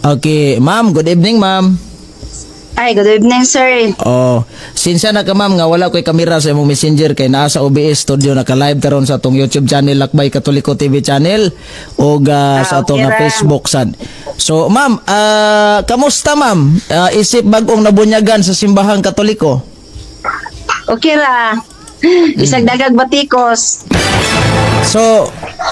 Okay, ma'am, good evening, ma'am. Ay, good evening, sir. Oh, sinsya na ka, ma'am, nga wala ko'y kamera sa imong Messenger kay naa sa OBS studio, naka-live karon sa atong YouTube channel, Lakbay Katoliko TV channel, ug sa atong okay ra. Facebook sad. So, ma'am, kamusta, ma'am? Isip bag-ong nabunyagan sa simbahang Katoliko? Okay ra. Bisag daghag batikos. So,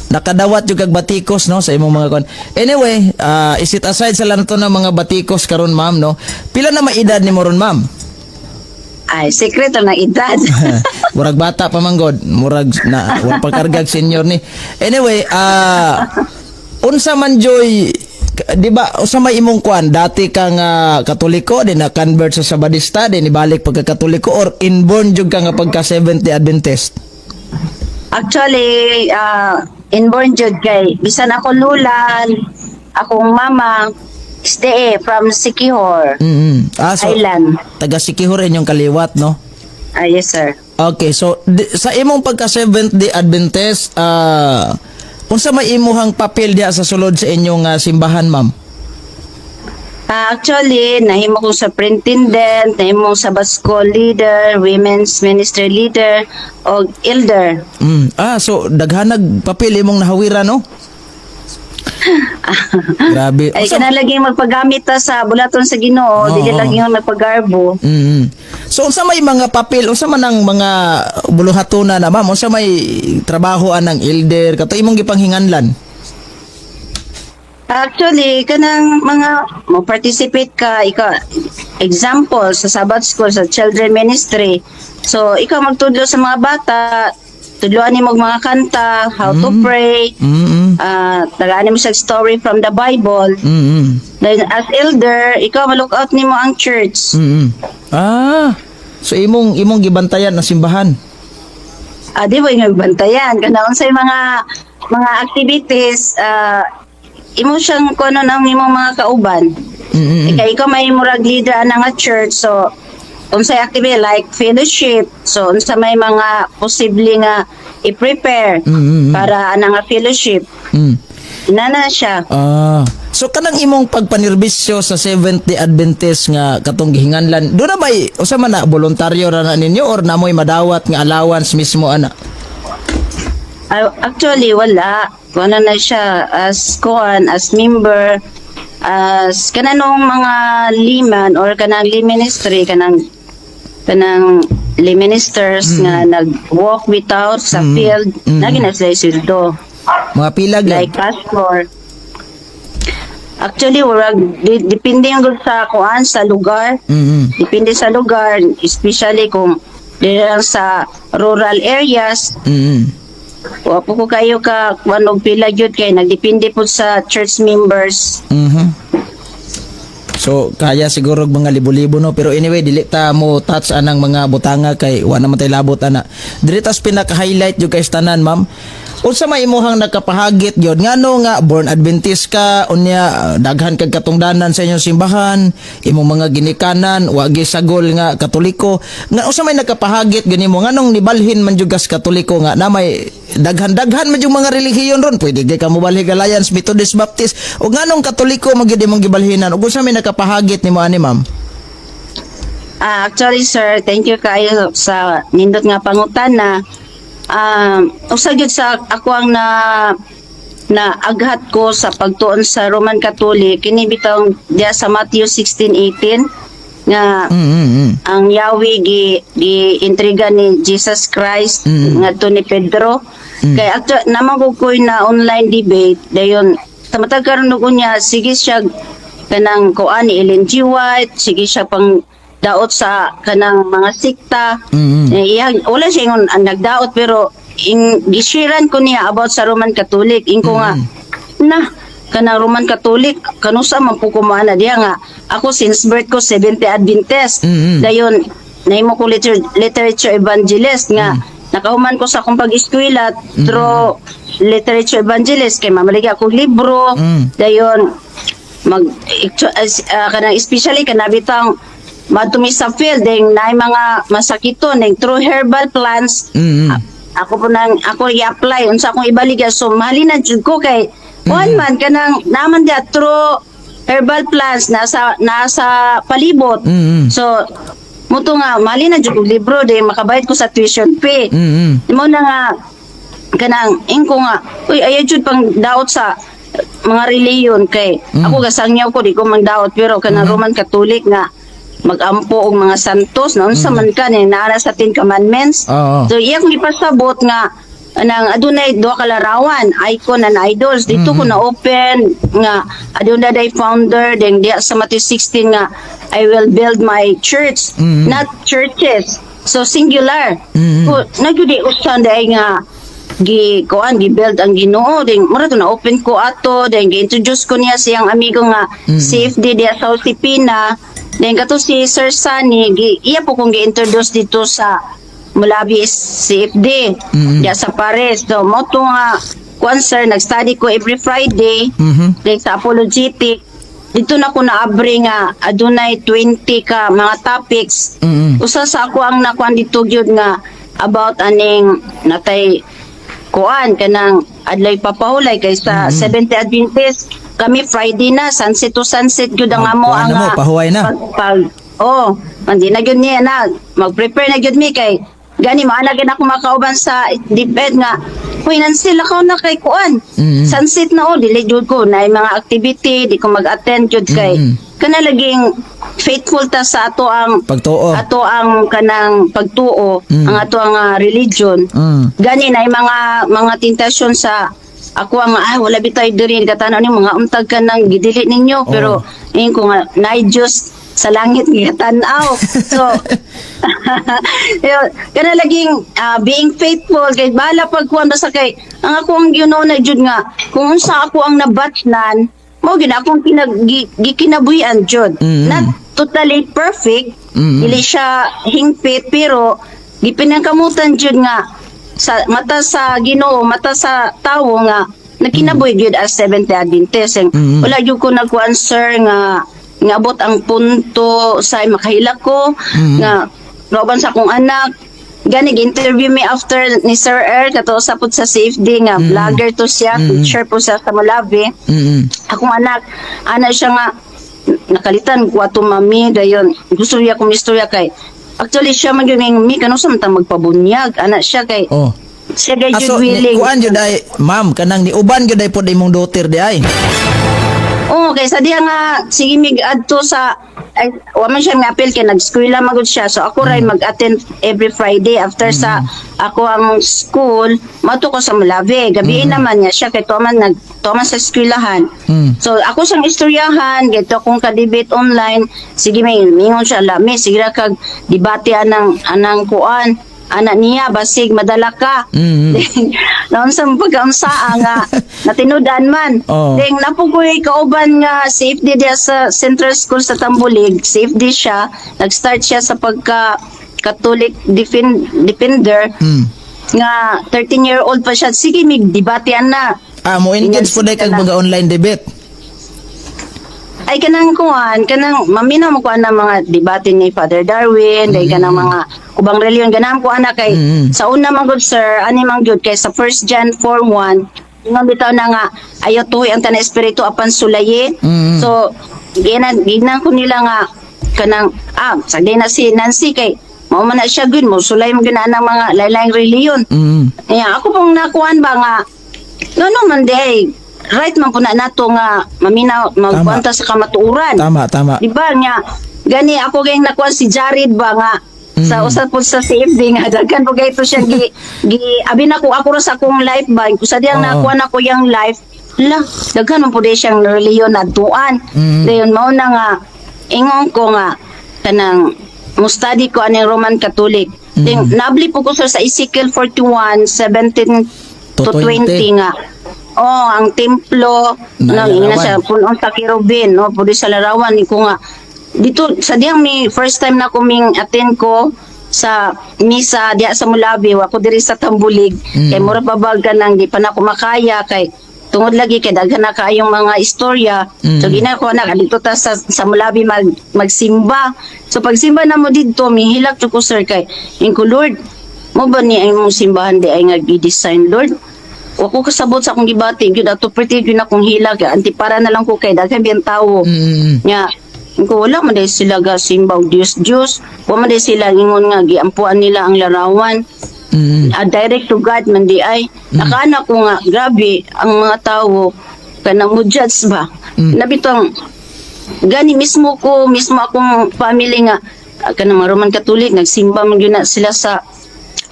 nakadawat yung kag batikos, no, sa imong mga kon. Anyway, i-set aside sa lang to ng mga batikos karon, ma'am, no. Pila na maedad nimo ron, ma'am? Ay, sekreto na edad. Murag bata pa man god, murag na wa pa kargag senior ni. Anyway, unsa man joy, di ba, unsa may imong kwan dati kang Katoliko, di na convert sa Sabadista, di nibalik pagka Katoliko, or inborn jud ka nga pagka Seventh Day Adventist? Actually, inborn jud kay bisan ako lula, akong mama SDA from Siquijor Ah, so Island. Taga Siquijor inyong kaliwat, no? Ah, yes, sir. Okay, so sa imong pagka Seventh Day Adventist, unsa may imuhang papel diha sa sulod sa inyong simbahan, ma'am? Actually, nahimo ko superintendent, nahimo Sabbath school leader, women's ministry leader, og elder. Ah, so daghanag papel imong nahawira, no? Grabe. Ay, kana lagi magpagamit ta sa bulaton sa Ginoo, dili lagi yung nagpagarbo. So unsa may mga papel, unsa man ang mga buluhatona na, ma'am? Unsa may trabaho anang elder kato imong gipanghinganlan? Actually, kanang mga mo participate ka, ikaw, example sa Sabbath school, sa children ministry. So, ikaw magtudlo sa mga bata, tudloan nimo og mga kanta, how to pray, tagaan nimo sa story from the Bible. Then as elder, ikaw ma-look out nimo ang church. Ah. So imong imong gibantayan na simbahan. Ah, di ba yung bantayan kana unsay mga activities, imo siyang kuno ng imong mga kauban. Ikaw ikaw may murag leader ana nga church, so unsay activity like fellowship, so unsa may mga posible nga i-prepare para ana nga fellowship. Inana siya. Ah. So kanang imong pagpanerbisyo sa Seventh Day Adventist nga katong gihinganlan, do na bay usa man na voluntaryo ra na ninyo or namoy madawat nga allowance mismo ana? Actually, wala. Kuno na siya as kuan, as member, as kananong mga layman or kanang lay ministry, kanang lay ministers nga nag-walk without sa field, lagi na sila sweldo. Mga pila gyud? Like pastor. Actually, wala, depende yung gud sa kuan, sa lugar. Depende sa lugar, especially kung dili lang sa rural areas. Wa po ko kayo ka kuan og pila gyud kay nagdepende po sa church members. So kaya siguro og mga libo-libo, no, pero anyway, dili ta mo touch anang mga butanga kay wa naman tay labot ana. Diri tas pinaka-highlight jud kay tanan, ma'am. Unsa may imuhang nakapahagit gyud ngano nga born Adventist ka, unya daghan kag katungdanan sa inyong simbahan, imong mga ginikanan wa gisagol nga Katoliko, nga unsa may nakapahagit gani mo nganong nibalhin man jud kas Katoliko nga na may daghan-daghan man jud mga relihiyon ron, pwede gyud ka mobalhig Alliance, Methodist, Baptist, ug nganong Katoliko man gyud imong gibalhinan ug unsa may nakapahagit nimo ani, ma'am? Ah, actually, sir, thank you kayo sa nindot nga pangutana. Usa gyud sa ako ang na na aghat ko sa pagtuon sa Roman Catholic kini bitong diya sa Matthew 16:18 nga ang Yahweh gi gi intriga ni Jesus Christ ngadto ni Pedro. Kay actually naman ko koy na online debate dayon sa matag karon ko niya, sige siya kanang kuan ni Ellen G. White, sige siya pang daot sa kanang mga sikta. Eh, wala siya ingon ang nagdaot, pero ing gishiran ko niya about sa Roman Catholic, ingko nga na kanang Roman Catholic kanusa man po ko diya nga ako since birth ko Seventh Adventist. Dayon nahimo ko literature evangelist nga nakahuman ko sa akong pag-eskwela through literature evangelist kay mamaligya ako libro. Dayon mag kanang especially kanabitang madtumi sa field ding naay mga masakiton ning through herbal plants, ako po nang ako i-apply unsa akong ibaligya, so mahalinan jud ko kay kuan man kanang naman dia through herbal. herbal plants nasa palibot. So muto nga mali na jud og libro di makabayad ko sa tuition fee. Mo na nga kanang ingko nga, uy, ayaw jud pang daot sa mga reliyon kay ako gasangyaw ko, di ko mang daot, pero kanang Roman Catholic nga magampo og mga santos na unsa man ka ni naa sa Ten Commandments. So iya kong ipasabot nga nang adunay duha ka larawan, icon and idols. Dito ko na open nga adunay day founder, then diya sa Matthew 16 nga "I will build my church," not churches, so singular. Ko nagyudi usan day nga gi kuan, gi build ang Ginoo. Then mura to na open ko ato, then gi introduce ko niya siyang amigo nga CFD diya sa Josepina. Then kato si Sir Sunny, gi iya po kong gi-introduce dito sa Mulabi CFD diya sa Paris. So mo to nga kuan, sir, nag-study ko every Friday. Then sa apologetic dito na ko naabri nga adunay 20 ka mga topics. Usa sa ako ang nakuan dito gyud nga about aning natay kuan kanang adlay papahulay kay sa Seventh Adventist kami, Friday na, sunset to sunset gyud ang amo Kuan ang na mo, pahuway na. Pag, oh, hindi na gyud niya na mag-prepare na gyud mi kay gani maana gyud ako makauban sa DepEd nga, "Hoy Nancy, lakaw na kay kuan, sunset na." Oh, dili gyud ko na mga activity, di ko mag-attend gyud kay kana laging faithful ta sa ato ang Pagtuo. Ato ang kanang pagtuo, ang ato ang religion. Gani na mga tentasyon sa ako ang ah, wala bitay diri katanaw ni mga untag ka nang gidili ninyo, pero ingin ko nga naay Diyos sa langit nga tan-aw. So yun, kana laging being faithful kay bahala pagkuan, basta kay ang ako ang Ginoo na jud nga kung unsa ako ang nabatnan mo gid akong gikinabuhian jud. Not totally perfect, dili siya hingpit, pero gipinangkamutan jud nga sa mata sa Ginoo, mata sa tawo nga nagkinabuhi gyud as Seventh Day Adventist. Wala gyud ko nagkuan, sir, nga ngabot ang punto sa makahila ko nga kauban sa akong anak. Gani interview me after ni Sir Earl kato sa pud sa CFD nga vlogger to siya, teacher po siya sa Molave. Akong anak, ana siya nga nakalitan ko ato, "Mami," dayon gusto niya kong istorya kay actually siya man gyud nga, "Mi, kano sa man ta magpabunyag?" ana siya kay siya kay Ah, jud so, ni, willing. Kuan jud ay, ma'am, kanang niuban jud ay pod imong daughter di ay. Oo, kay sa diha nga sige mig adto sa ay, wa man siya nga apil kay nag-eskwela magud siya. So ako ray mag-attend every Friday after sa ako ang school, mato ko sa Molave. Gabi naman niya siya kay tuman nag tuman sa eskwelahan. So ako siyang istoryahan, gito akong ka-debate online. Sige, may mingon siya lami, sige ra kag debate anang kuan anak niya, basig madala ka. Naon sa pagkaunsaa nga natinudan man. Then napugoy kauban nga CFD diya sa Central School sa Tambulig, CFD siya, nag-start siya sa pagka Catholic defender nga 13-year-old pa siya. Sige, mig debatean na. Ah, mo engage po kag mga online debate. Ay, kanang kuan, kanang maminaw mo kuan ng mga debate ni Father Darwin, dahil kanang mga ubang reliyon ganahan ko ana kay sa una man gud, sir, ani man gyud kay sa 1 John 4:1 ingon bitaw na nga ayaw tuhoy ang tanan espiritu apan sulayi. So ginan ginan ko nila nga kanang sagdi na si Nancy kay mao man na siya gyud mo sulay mo gyud na ang mga laylayng reliyon. Yeah, ako pong nakuan ba nga no man di ay right man po na nato nga maminaw magkuanta sa kamatuoran. Tama, tama. Di ba nga gani ako gayong nakuan si Jared ba nga sa usa po sa CFD nga daghan po kay to siya gi, gi abi na ko ako ra sa akong life ba sa diyang nakuan ako yang life la daghan man po di siyang reliyon adtuan. Dayon mao na nga ingon ko nga kanang mo study ko aning Roman Catholic. Then nabli po ko, sir, sa Ezekiel 41 17 to To 20 20. nga oh, ang templo Na nang ina larawan. siya punon sa kerubin, no, pudi sa larawan ni ko nga dito sa diyang mi first time na kuming attend ko sa misa diya sa Mulabi, wa ko diri sa Tambulig kay mura pa ba nang di pa na ako makaya kay tungod lagi kay daghan na kaayong mga istorya. So gina ko na dito ta sa Mulabi magsimba. So pagsimba na mo didto, mihilak jud ko, sir, kay inko, "Lord, mo ba ni ang imong simbahan di ay nga gi-design, Lord?" Wa ko kasabot sa akong gibati gyud ato, pretty gyud akong hila kay anti para na lang ko kay daghan biyang tawo. Nya ko wala man day sila ga simba og Dios Dios, wa man day sila ingon nga giampuan nila ang larawan. Direct to God man di ay. Nakaana ko nga grabe ang mga tawo kanang mo judge ba. Nabitong gani mismo ko, mismo akong family nga kanang mga Roman Catholic, nagsimba man gyud na sila sa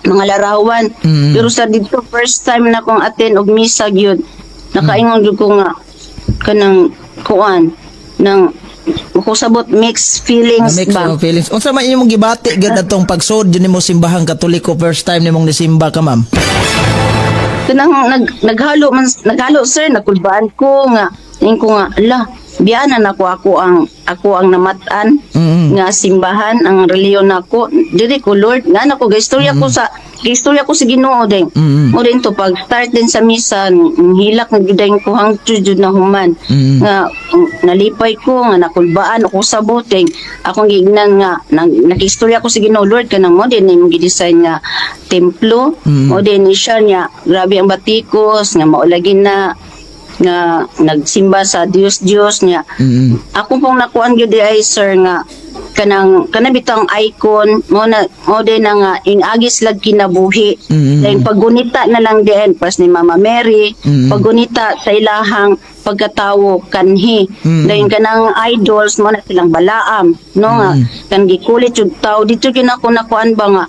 mga larawan. Pero sa dito, first time na akong attend og misa gyud, nakaingon gyud ko nga kanang kuan nang makusabot, mixed feelings Mix ba. yung feelings. Unsa man imong gibati gyud atong pagsud jud nimo simbahang Katoliko, first time nimong nisimba ka, ma'am? Kanang naghalo man, naghalo, sir, nakulbaan ko nga ing ko nga ala, biyanan ako, ako ang namat-an nga simbahan ang reliyon nako diri ko, Lord, nga nako gaistorya ko sa Ginoo din. Mo din to pag start din sa misa, ang hilak na gyud ko hangtod jud na human nga nalipay ko nga nakulbaan ako sa buting akong giignan nga nag-istorya ko sa Ginoo, Lord, kanang mo din imong gi-design nga templo, mo din ni siya niya, grabe ang batikos nga maulagi na nga nagsimba sa Dios Dios niya. Ako pong nakuan gyud ay, sir, nga kanang kanang bitang icon mo na mo din na nga ing-agi sila kinabuhi. Dahil paggunita na lang din pas ni Mama Mary, paggunita sa ilahang pagkatawo kanhi. Dahil kanang idols mo na silang balaam no nga kan gikulit yung tao dito gyud ako nakuan ba nga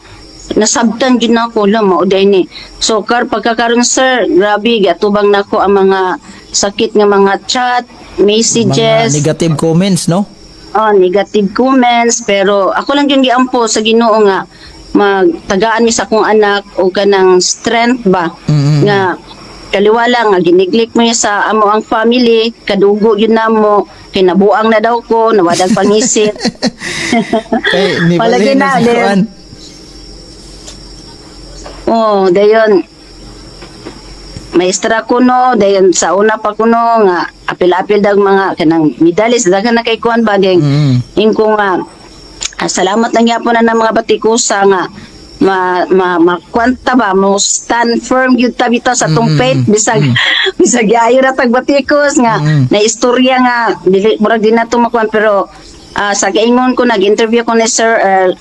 nasabtan gyud nako la mao day ni. So kar pagkakaron, sir, grabe giatubang nako ang mga sakit nga mga chat messages. Mga negative comments, no? Oh, negative comments, pero ako lang yung giampo sa Ginoo nga magtagaan mi sa akong anak o kanang strength ba nga kaliwala nga gineglect mo niya sa amo ang family, kadugo yun namo, kinabuang na daw ko, nawadag pangisip. Kay ni Palagi balhin na, sa then. kuan. Oh, dayon maestra ko no, dayon sa una pa kuno nga apil-apil dag mga kanang medalist, daghan na kay kuan ba ding ingko nga salamat lang gyapon na ng mga batikusa nga ma ma makwanta ba mo, stand firm gyud ta bitaw sa atong faith bisag bisag giayo ra tag batikos nga na istorya nga dili murag di na to makuan, pero sa kaingon ko, nag-interview ko ni Sir Earl,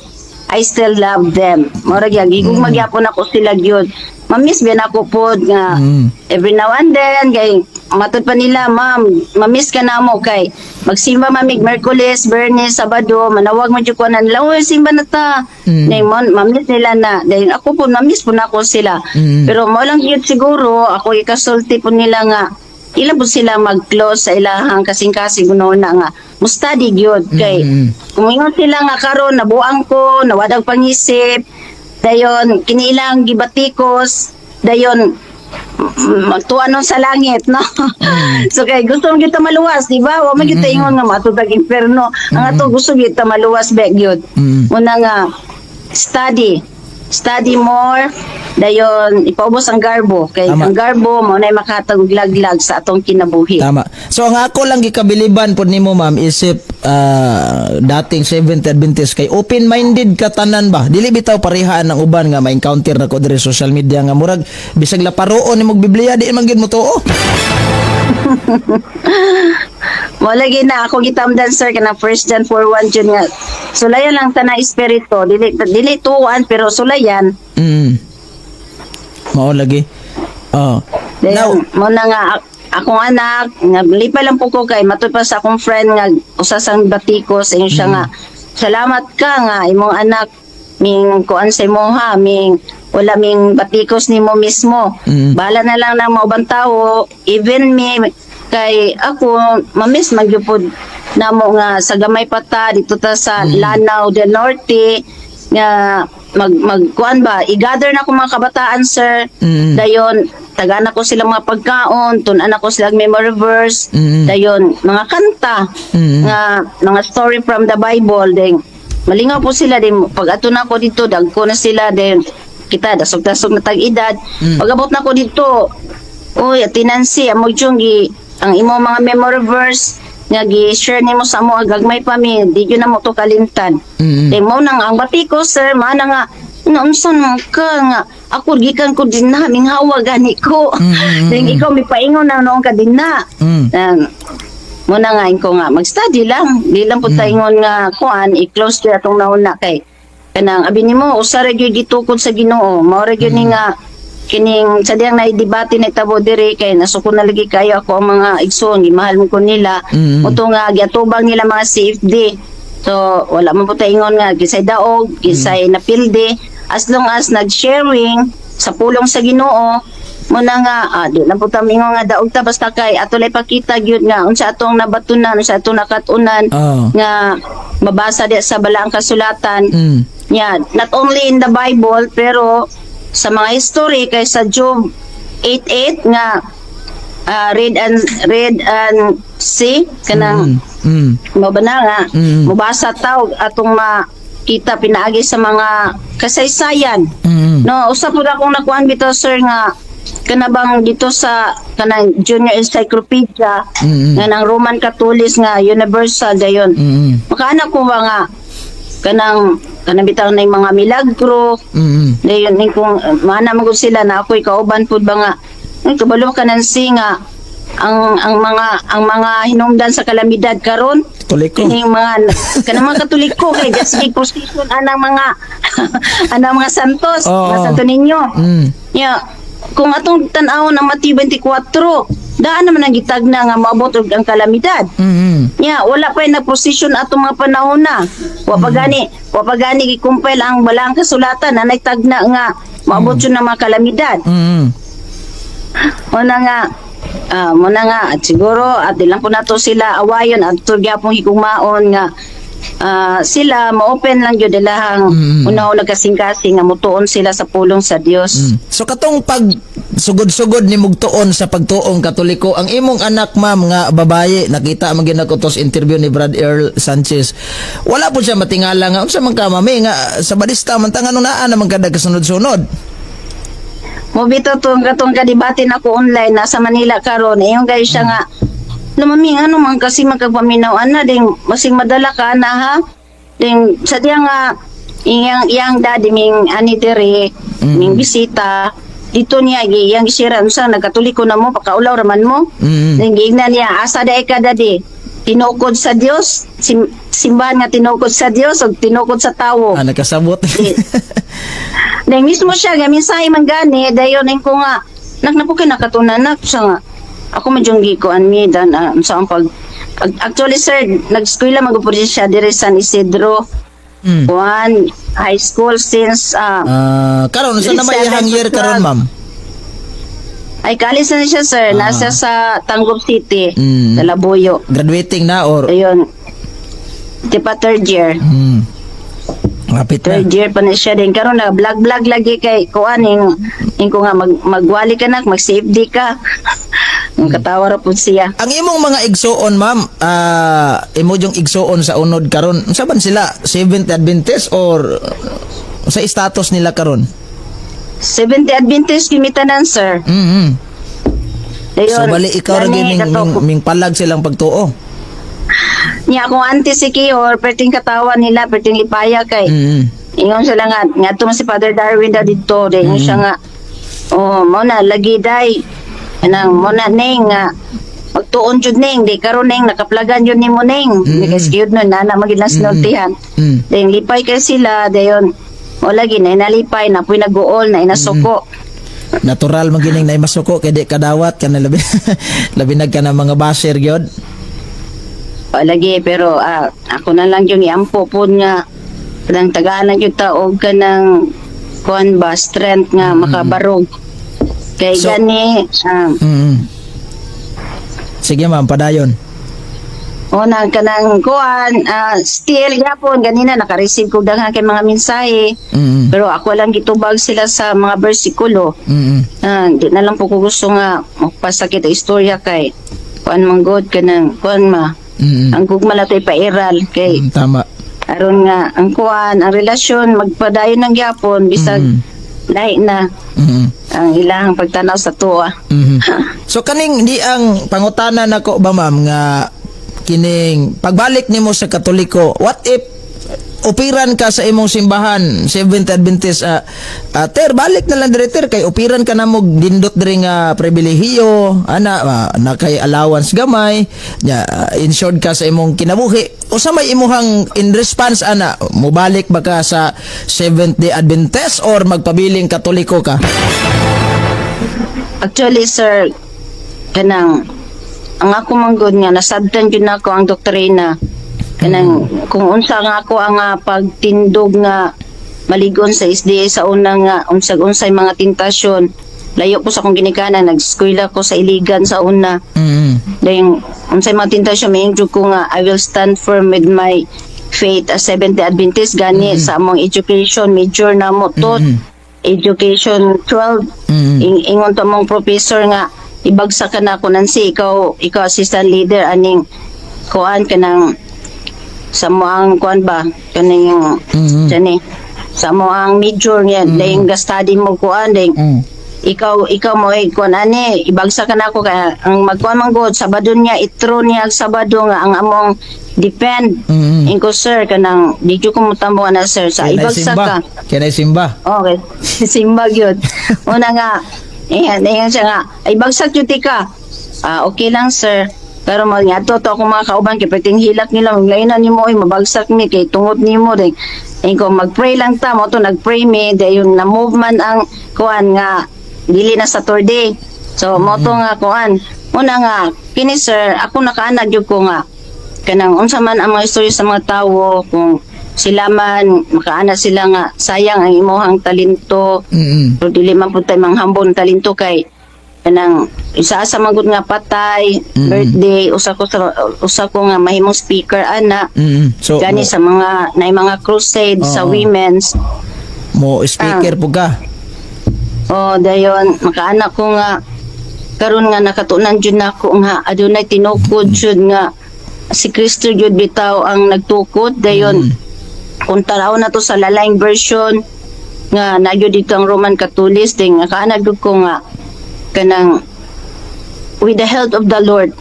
I still love them, murag gyud gigugma gyapon ako sila gyud. Mamiss biyan ako pod nga every now and then kay matud pa nila, "Ma'am, mamiss ka na mo," kay magsimba mamig Merkules, Bernes, Sabado, manawag man jud ko na nila, "Oy, simba na ta." Nay mon mamiss nila na dahil ako po mamiss po na ako sila. Pero mo lang gyud siguro ako ikasulti po nila nga ila po sila mag-close sa ilahang kasing-kasing kuno na nga mo study gyud kay kung ingon sila nga karon nabuang ko, nawadag pangisip, dayon kiniilang gibatikos, dayon magtuwa nun sa langit, no? So kay gusto mo kita maluwas, di ba? Wa man kita ingon nga matutag imperno ang ato, gusto kita maluwas be gyud. Muna nga study, study more, dayon ipaubos ang garbo kay ang garbo mo na makatag og laglag sa atong kinabuhi. Tama. So ang ako lang gikabiliban pod nimo, ma'am, isip dating Seventh Adventist kay open-minded ka tanan ba. Dili bitaw parehaan ang uban nga ma-encounter nako diri sa social media nga murag bisag laparoon nimog Biblia, di man gyud mo tuo. Wala gyud na ako gitamdan, sir, kanang First John 4:1 jud nga sulayan lang tanang espiritu, dili dili tuan pero sulayan. Mao lagi. Oh. Now, Dayon mo na nga akong anak nga lipay lang po ko kay matud pa sa akong friend nga usa sang batikos, ingon siya nga salamat ka nga imong anak ming kuan sa imo ha, ming wala ming batikos nimo mismo. Bahala na lang ng mga ubang tao, even me, kay ako mamiss man gyud pod namo nga sa gamay pa ta dito ta sa Lanao del Norte nga mag magkuan ba, i-gather na ko mga kabataan, sir. Dayon tagaan ako sila mga pagkaon, tun-an ako sila memory verse, dayon mga kanta nga mga story from the Bible, then malingaw po sila din pag ato na ako dito, dagko na sila din kita, dasog-dasog na tag edad. Pag abot na ko dito, "Uy, Ate Nancy, amo yung gi ang imo mga memory verse nga gi-share nimo sa amo gagmay pa mi, di gyud na mo to kalimtan." Then mo nang ang batikos, sir, mana nga Naunsa man ka nga ako gikan ko din na minghawa gani ko. Then ikaw mipaingon na noon ka din na. Muna nga ko nga mag-study lang. Di lang po ingon nga kuan i-close kay atong nauna kay kanang abi nimo usa ra gyud gitukod sa Ginoo. Mao ra gyud ni nga kining sa diyang naidebate na itabo diri kay nasuko na lagi kayo ako ang mga igsoon, gimahal mo ko nila. Uto nga giatubang nila mga CFD. So wala man po ingon nga kisay daog, kisay napildi, as long as nag-sharing sa pulong sa Ginoo muna nga di lang po ta mingon nga daog ta, basta kay ato lay pakita gyud nga unsa atong nabatunan, unsa atong nakat-unan nga mabasa di sa balaang kasulatan. Yeah, not only in the Bible pero sa mga history, kay sa Job 8:8 nga read and see kanang mo ba na nga mobasa taw atong makita pinaagi sa mga kasaysayan. No, usa pud akong nakuan bitaw, sir, nga kana bang dito sa kanang Junior Encyclopedia nga nang Roman Catholic nga universal dayon. Makaana ko ba nga kanang kanang bitaw na yung mga milagro dayon ning kung maana man gud sila na ako'y kauban pud ba nga ay kabalo ka ng nga ang mga hinungdan sa kalamidad karon Katoliko. Kining mga kanang mga Katoliko kay just position anang mga santos, mga Santo Niño. Ya, kung atong tan-awon ang Mateo 24, daan naman ang gitagna nga maabot og ang kalamidad. Ya, wala pa yung nagposisyon atong mga panahon na. Wa pa gani gi-compile ang balaang kasulatan na nagtagna nga maabot yun ng mga kalamidad. Muna nga muna nga at siguro at di lang po nato sila awayon at gyapon higugmaon nga sila ma-open lang gyud ilahang una nagkasing-kasing nga mutuon sila sa pulong sa Dios. So katong pag sugod-sugod ni mugtuon sa pagtuong Katoliko ang imong anak, ma'am, nga babaye, nakita man gyud nako tos interview ni Brad Earl Sanchez, wala po siya matingala nga unsa man ka, mami, nga sa barista man ta, ngano naa naman kada kasunod-sunod? Mo bitaw tong katong kadibate nako online, nasa Manila karon, ingon kayo siya nga, "No, mami, ano man kasi magkagpaminaw ana ding masing madala ka na ha." Ding sa diya nga iyang iyang daddy ming ani diri ming bisita dito niya gi iyang gisira, "Unsa, nagkatoliko na mo, pakaulaw raman mo." Ding giingnan niya, "Asa dae ka, daddy? Tinukod sa Dios, simbahan nga tinukod sa Dios o tinukod sa tawo?" Ah, nakasabot. Dahil mismo siya, nga mensahe man gani, dayon ko nga, nak na po kay nakatunan nak, siya nga, ako man yung gikuan mi, dan, sa ang pag, actually sir, nag-eskwela mag siya dire San Isidro, one, high school since, Ah, karon unsa na may iyang year karon, ma'am? Ay kalis na siya, sir, nasa sa Tangub City, sa Labuyo. Graduating na or Ayun, di pa, third year. Lapit na. Third year pa na siya din karon na vlog vlog lagi kay kuan ing ko nga magwali ka nak, mag safety ka. Ang katawa ra pud siya. Ang imong mga igsuon, ma'am, imo yung igsuon sa unod karon, unsa man sila? Seventh Adventist or sa status nila karon? Seventh Adventist gimitanan, sir. Dayon, So bali ikaw ra gani, gyud ming palag silang pagtuo. Niya akong auntie si Kihor, perting katawa nila, perting lipaya kay ingon sila nga ngadto man si Father Darwin da didto, dayon siya nga, "Oh, mo na lagi day kanang mo na ning nga magtuon jud ning di karon ning nakaplagan jud nimo ning." Because gyud no nana magid lang sinultihan. Dayon lipay kay sila, dayon mo lagi na nalipay na puy naguol na inasuko. Natural man gining na masuko kay di kadawat kana, labi labi nag kana mga basher gyud. O, lagi pero ako na lang yung iampo po nga kanang tagaan lang yung taog kanang kuan ba, strength nga makabarog kay gani Sige ma'am, padayon. Una kanang kuan still gyapon ganina naka-receive ko daghan kay mga mensahe pero ako lang gitubag sila sa mga bersikulo. Di na lang po ko gusto nga magpasakit ang istorya kay kuan man god kanang kuan ma ang gugma na to ipairal kay Tama. Aron nga ang kuan ang relasyon magpadayon ng gyapon bisag lahi na ang ilahang pagtanaw sa tuwa. So kaning di ang pangutana nako ba, ma'am, nga kining pagbalik nimo sa Katoliko, what if opiran ka sa imong simbahan, Seventh Adventist, ter, balik na lang dire, ter, kay opiran ka na mo dindot diri nga pribilehiyo ana, na kay allowance gamay nya, insured ka sa imong kinabuhi. Usa may imuhang in response ana, mobalik ba ka sa Seventh Day Adventist or magpabiling Katoliko ka? Actually, sir, kanang ang ako man gud nga nasabtan jud nako ang doktrina, kanang kung unsa nga ako ang pagtindog nga maligon sa SDA sa una nga unsag unsay mga tentasyon, layo ko sa akong ginikanan, nag-eskwela ko sa Iligan sa una. Dayon unsay mga tentasyon, may jud ko nga I will stand firm with my faith as Seventh Day Adventist. Gani sa among education major na mo to, education 12, ingon to among professor nga ibagsak ka na ako, Nancy, ikaw assistant leader aning kuan, kanang sa mo ang kuan ba, kaning kani sa mo ang major niya, dayon ga study mo kuan, dayon ikaw mo ay kuan ani, ibagsak ka na ako kaya ang magkuan man gud Sabado niya, itro niya ang Sabado nga ang among depend. Inko, "Sir, kanang di jud ko motambo na, sir, sa Kaya ibagsak simba. ka." Kaya simba. Okay. Simba gyud. Una nga, ayan siya nga, "Ay bagsak jud ka." "Ah, okay lang, sir." Pero mo nga to ako mga kauban kay perting hilak nila, maglainan nimo oy, mabagsak mi kay tungod nimo din. Inko, "Magpray lang ta." Mo to nagpray mi, dayon na movement ang kuan nga dili na Saturday. So mo to nga kuan. Una nga kini, sir, ako nakaanad gyud ko nga kanang unsa man ang mga istorya sa mga tawo, kung sila man makaana sila nga sayang ang imuhang talento, pero dili man pud tay manghambon talento kay kanang isa sa magud nga patay, birthday, usa ko nga mahimong speaker ana, So gani mo, sa mga na mga crusade sa women's. Mo speaker po ka. Oh, dayon makaana ko nga karon nga nakatunan jud nako nga adunay tinukod jud nga si Kristo jud bitaw ang nagtukod. Dayon kung tanaw na to sa lalayng version nga nagyo dito ang Roman Catholic ding nakaana jud ko nga kanang with the help of the Lord,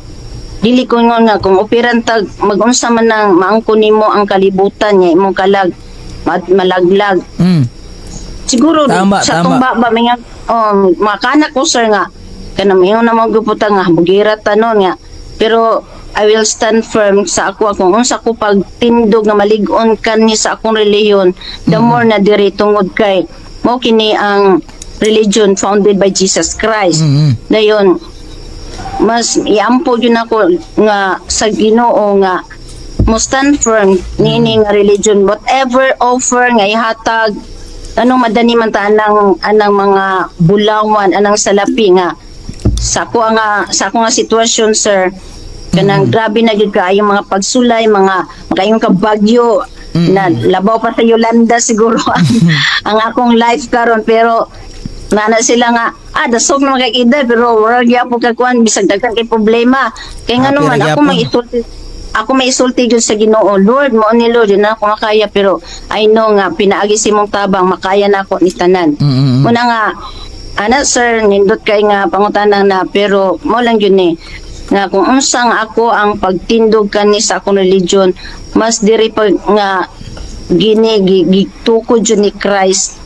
dili ko nga nga kung operan tag magunsa man nang maangko nimo ang kalibutan nga imong kalag malaglag siguro sa tumba ba mga makana ko, sir, nga kanang mayon na maguputa nga bugira tanon nga, pero I will stand firm sa ako kung unsa ko pagtindog nga malig-on kani sa akong relihiyon, the more na diri tungod kay mo kini ang religion founded by Jesus Christ. Dayon mas iampo yun ako nga sa Ginoo nga mo stand firm niini nga religion, whatever offer nga ihatag, anong madani man ta anang mga bulawan, anang salapi nga sa ako nga sitwasyon, sir, kanang grabe na gyud kaayo mga pagsulay, mga makaingon ka bagyo na labaw pa sa Yolanda siguro ang akong life karon. Pero nana sila nga, dasog na kay edad, pero wala gyapon ka kuan, bisag daghan kay problema kay Happy ngano man ra ako gyapon. may isulti, ako may isulti gyud sa Ginoo, "Lord, mo ni Lord, yun na ako makaya," pero I know nga pinaagi si mong tabang makaya na ako ni tanan. Muna nga ana, sir, nindot kay nga pangutana na, pero mo lang yun eh nga kung unsang ako ang pagtindog kani sa akong religion, mas diri pag nga gini gitukod jud ni Christ.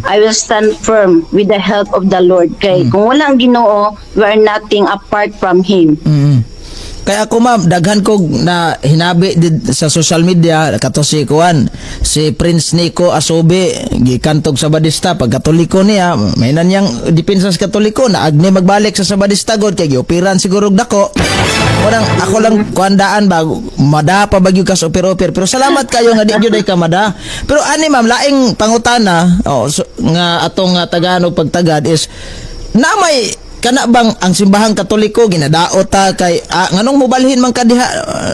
I will stand firm with the help of the Lord kay kung walang Ginoo, we are nothing apart from Him. Kaya ako, ma'am, daghan ko na hinabi did sa social media kato si kuan, si Prince Nico Asobe, gikantog sa Sabadista, pag Katoliko niya, may nanyang depensa sa Katoliko na agni magbalik sa Sabadista god kay giopiran siguro og dako. Walang ako lang kuandaan ba mada pa bagyo ka sa opir-opir, pero salamat kayo nga di gyud ay ka mada. Pero ani, ma'am, laing pangutana, oh, so, nga atong nga tagaan og pagtagad is na may kana bang ang simbahang Katoliko ginadaot ta kay nganong mobalhin man ka diha,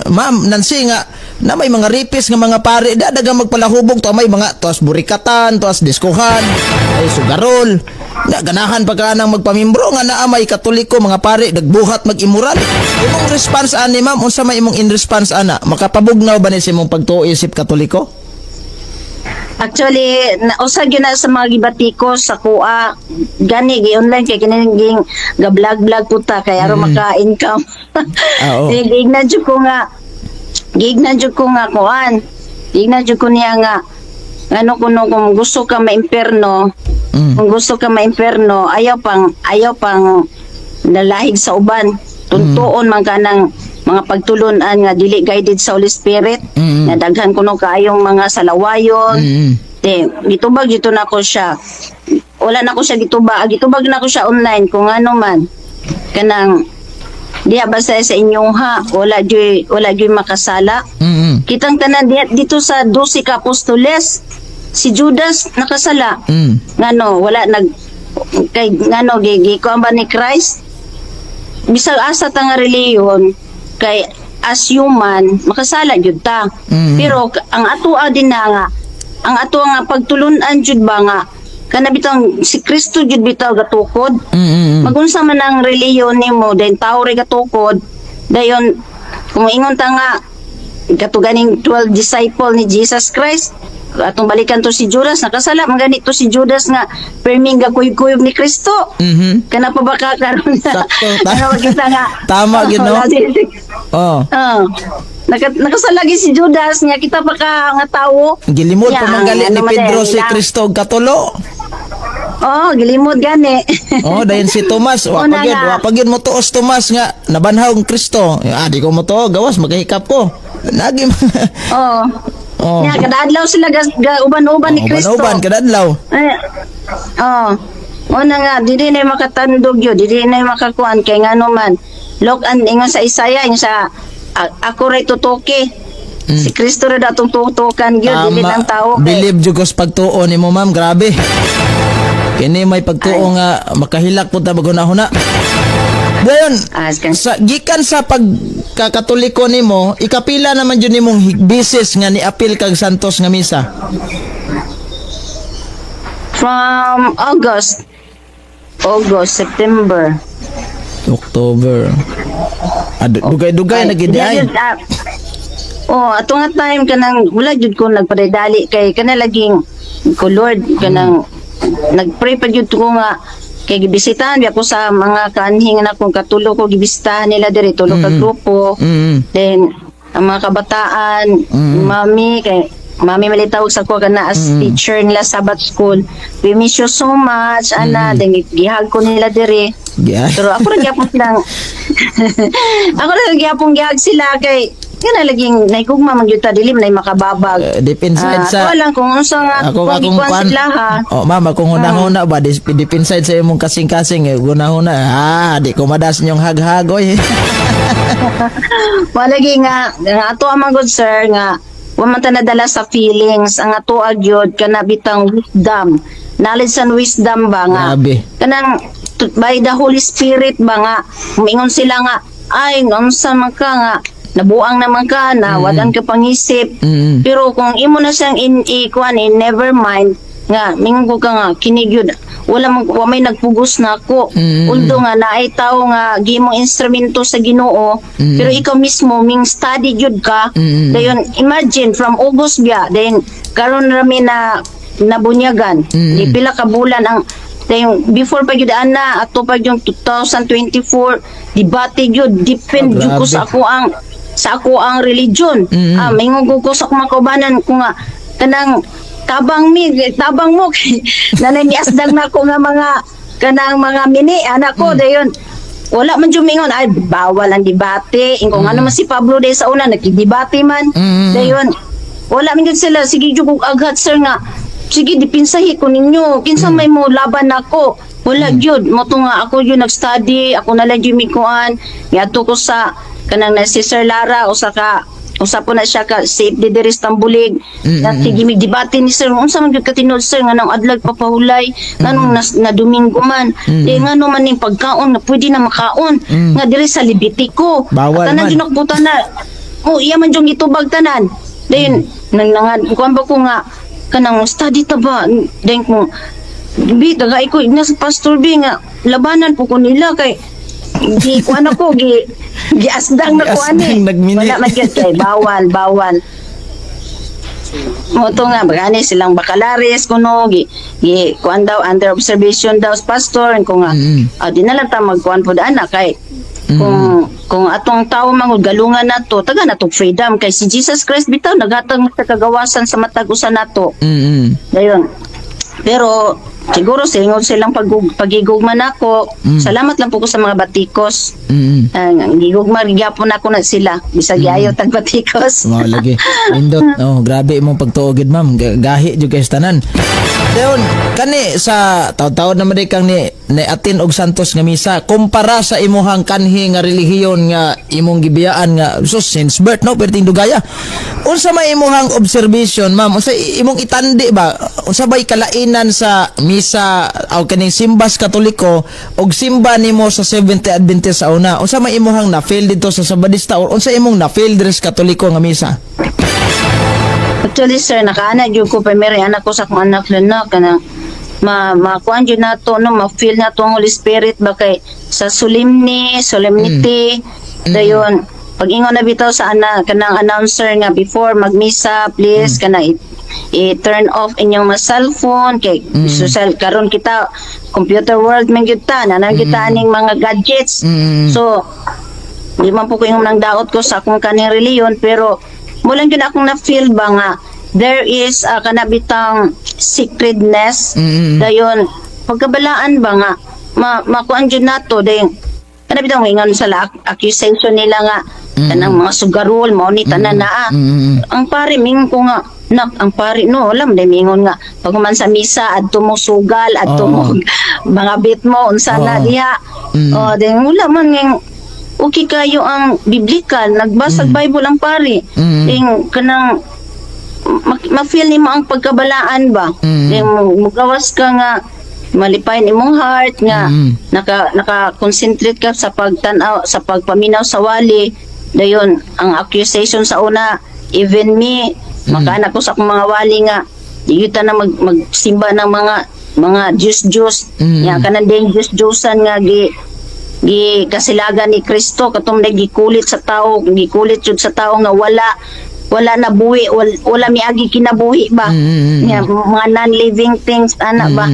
ma'am Nancy, nga na may mga ripis nga mga pare da dagang magpalahubog to, may mga tuas burikatan, tuas diskuhan, ay sugarol na ganahan pa ka nang magpamimbro nga naa may Katoliko mga pare nagbuhat mag-immoral? Imong response ani, ma'am, unsa may imong in response ana, makapabugnaw ba ni sa imong pagtuo isip Katoliko? Actually, na, usa gyud na sa mga gibati ko sa kuha gani gi online kay kini ging ga vlog vlog ko ta kay aron maka-income. Ah, oo. Eh, giignan jud ko nga kuan. Tingnan jud ko niya nga ano kuno, kung gusto ka maimperno, kung gusto ka maimperno, ayaw pang nalahig sa uban. Tuntuon man ka ng mga pagtulunan nga dili guided sa Holy Spirit, nga daghan kuno kaayong mga salawayon. Te, gitubag dito na ko siya. Wala na ko siya gitubag. Gitubag na ko siya online kung ano man. Kanang diha basta sa inyong ha, wala juy makasala. Kitang tanan diha dito sa 12 ka apostoles, si Judas nakasala. Ngano wala nag kay ngano gi gi kuan ba ni Christ? Bisag asa ta nga relihiyon, kay as human makasala jud ta. Pero ang atoa din na nga ang ato nga pagtulunan jud ba nga kana bitang si Kristo jud bitaw gatukod. Magunsa man ang relihiyon nimo, then tao ray gatukod. Dayon kung ingon ta nga kato ganing 12 disciple ni Jesus Christ, atong balikan to si Judas, nakasala man ganito si Judas nga perming gakuyog-kuyog ni Kristo. Kana pa ba ka karon? Sakto. Kana ba kita nga Tama gid, no? Oh. Oh. Nakasalagi si Judas nga kita pa ka nga tawo. Gilimod Ya, pa man gali ang ni ano man Pedro eh, si Kristo og katulo. Oh, gilimod gani. Oh, dayon si Tomas, wa Una pa gyud, nga. wa pa gyud mo tuos Tomas nga nabanhaw ang Kristo. Ah, di ko mo tuo, gawas makahikap ko. Nagi. Oh. Oh. Nya kada adlaw sila ga uban-uban ni Kristo. Uban-uban kada adlaw. Eh, oh. Una nga, dili na makatandog yun, dili na makakuan, kay ngano man. Look, an ingon sa Isaiah, ingon sa ako ray tutuki. Si Kristo ra datong tutukan gyud, dili ng tao kay. Bilib jud ko sa pagtuo nimo, ma'am, grabe. Kini may pagtuo nga makahilak pud ta maghuna-huna. Dayon, Ah, sa gikan sa pagkakatoliko nimo, ikapila naman jud nimong bisis nga niapil kag Santos nga misa? From August, August, September. October. Ah, dugay-dugay na gid ay. Di, ah, oh, ato nga time kanang wala jud ko nagpadali kay kana laging ko, Lord, kanang nagpray pa jud ko nga kay gibisitahan biya ko sa mga kanhi nga akong katulo ko, gibisitahan nila diri tulo ka grupo. Then ang mga kabataan, mami kay mami malitawag sa ko kana as teacher nila Sabbath school. "We miss you so much," ana. Then gihag ko nila diri. Pero ako ra gyapon gihag sila kay kana laging naigugma man gyud ta, dili man ay makababag. Deep inside Ah, sa ako lang kung unsa nga ako kung akong gikuan kwan. sila ha. Oh, ma'am, akong hunahuna ba deep inside sa imong kasing-kasing eh, hunahuna. Ah, di ko madas inyong hag-hag oy. Walagi nga nga ato ang good sir nga wa man ta nadala sa feelings. Ang ato gyud kana bitang wisdom, knowledge and wisdom ba nga Grabe. kanang by the Holy Spirit ba nga umingon sila nga ay unsa man ka nga nabuang naman ka na wadan ka pangisip. Pero kung imo na siyang in ikuan in never mind nga mingon ko ka nga kini gyud wala man wa may nagpugos na ako. Although nga naay tawo nga gimong instrumento sa Ginoo, pero ikaw mismo ming study gyud ka. Dayon imagine from August biya, then karon rami na nabunyagan. Di pila ka bulan ang dayon before pa gyud ana ato pa yung 2024 debate gyud, depend Ah, gyud ko grabe. sa ako ang religion. Ah, maingon ko sa akong mga kaubanan ko nga kanang tabang mi, tabang mo kay nanay miasdang na ko nga mga kanang mga mini anak ko. Dayon wala man jud mingon ay bawal ang debate ingkong ano man si Pablo day sa una nagdebate man. Dayon wala man jud sila, sige jud kog aghat sir nga sige dipinsahi ko ninyo kinsa may mo laban nako. Wala jud mo to nga ako jud nag-study, ako na lang jud mikuan. Ngadto ko sa kanang na si Sir Lara, usa ka usa po na siya ka safe di diri sa Tambulig. Na sige mig debate ni sir, unsa man gyud katinuod sir nga nang adlag papahulay, nganong na Domingo man, di ngano man ning pagkaon nga pwede na makaon nga diri sa Levitico? Bawal Tanan man. jud nakbutan na oh iya man jud gitubag tanan. Then nang nangad kuan ba ko nga kanang study ta ba, then kung bi tagay ko na sa pastor bi nga labanan po ko nila kay gi kuan ako gi giasdang na ko ani. Giasdang, nagmini. Wala man gyud kay bawal bawal mo to nga bagani silang bakalares kuno gi gi kuan daw, under observation daw sa pastor ko nga ah, di na lang ta magkuan pud ana kay kung Kung atong tao mangud galungan nato, taga nato freedom kay si Jesus Christ bitaw naghatag sa kagawasan sa matag usa nato. Dayon. Pero siguro sa silang pagigugma nako. Salamat lang po ko sa mga batikos. Ang gigugma gyapon nako na sila bisag ayaw tag batikos. Mao lagi. Nindot. Oh, grabe imong pagtuo gid, ma'am. Gahi jud kay tanan. Dayon, kani sa taud-taud naman di kang ni attend og Santos nga misa kumpara sa imuhang kanhi nga relihiyon nga imong gibiyaan nga so since birth, no, perting dugaya. Unsa may imuhang observation, ma'am? Unsa imong itandi ba? Unsa bay kalainan sa misa o kaning simbas Katoliko og simba nimo sa Seventh Adventist sa una? Unsa may imuhang na feel dito sa Sabadista or unsa imong na feel diri sa Katoliko nga misa? Actually, sir, nakaana gyud ko primary anak ko sa akong anak na kanang ma makuan jud nato, no, ma-feel nato ang Holy Spirit ba kay sa solemnity. Dayon pag ingon na bitaw sa ana kanang announcer nga before magmisa, please kana i-turn off inyong mga cellphone kay social karon kita, computer world man gyud ta na kita aning mga gadgets. So di man po ko yung nang daot ko sa akong kaning reliyon, pero mulang yun akong na-feel ba nga there is kanabitang sacredness. Dayon pagkabalaan ba nga makuan jud nato, dayon kanabitang ingon sa accusation nila nga kanang mga sugarol mao ni tanan naa. Ang pare mingon ko nga, "Nak, ang pare, no, alam day mingon nga pag human sa misa adto mo sugal, adto mo mga bit mo unsa na diha." Oh, then wala man ng okay kayo ang biblical, nagbasa Bible ang pare. Ding kanang ma-feel nimo ang pagkabalaan ba. Ding mugawas ka nga malipayon imong heart nga naka concentrate ka sa pagtan-aw, sa pagpaminaw sa wali. Dayon ang accusation sa una, even me, makaana ko sa akong mga wali nga di ta na magsimba ng mga Diyos Diyos. Nya kanang din Diyos Diyosan nga gi gi kasilagan ni Kristo katong gikulit sa tao, gikulit jud sa tao nga wala wala na buhi, wala miagi kinabuhi ba. Nya mga non-living things ana ba.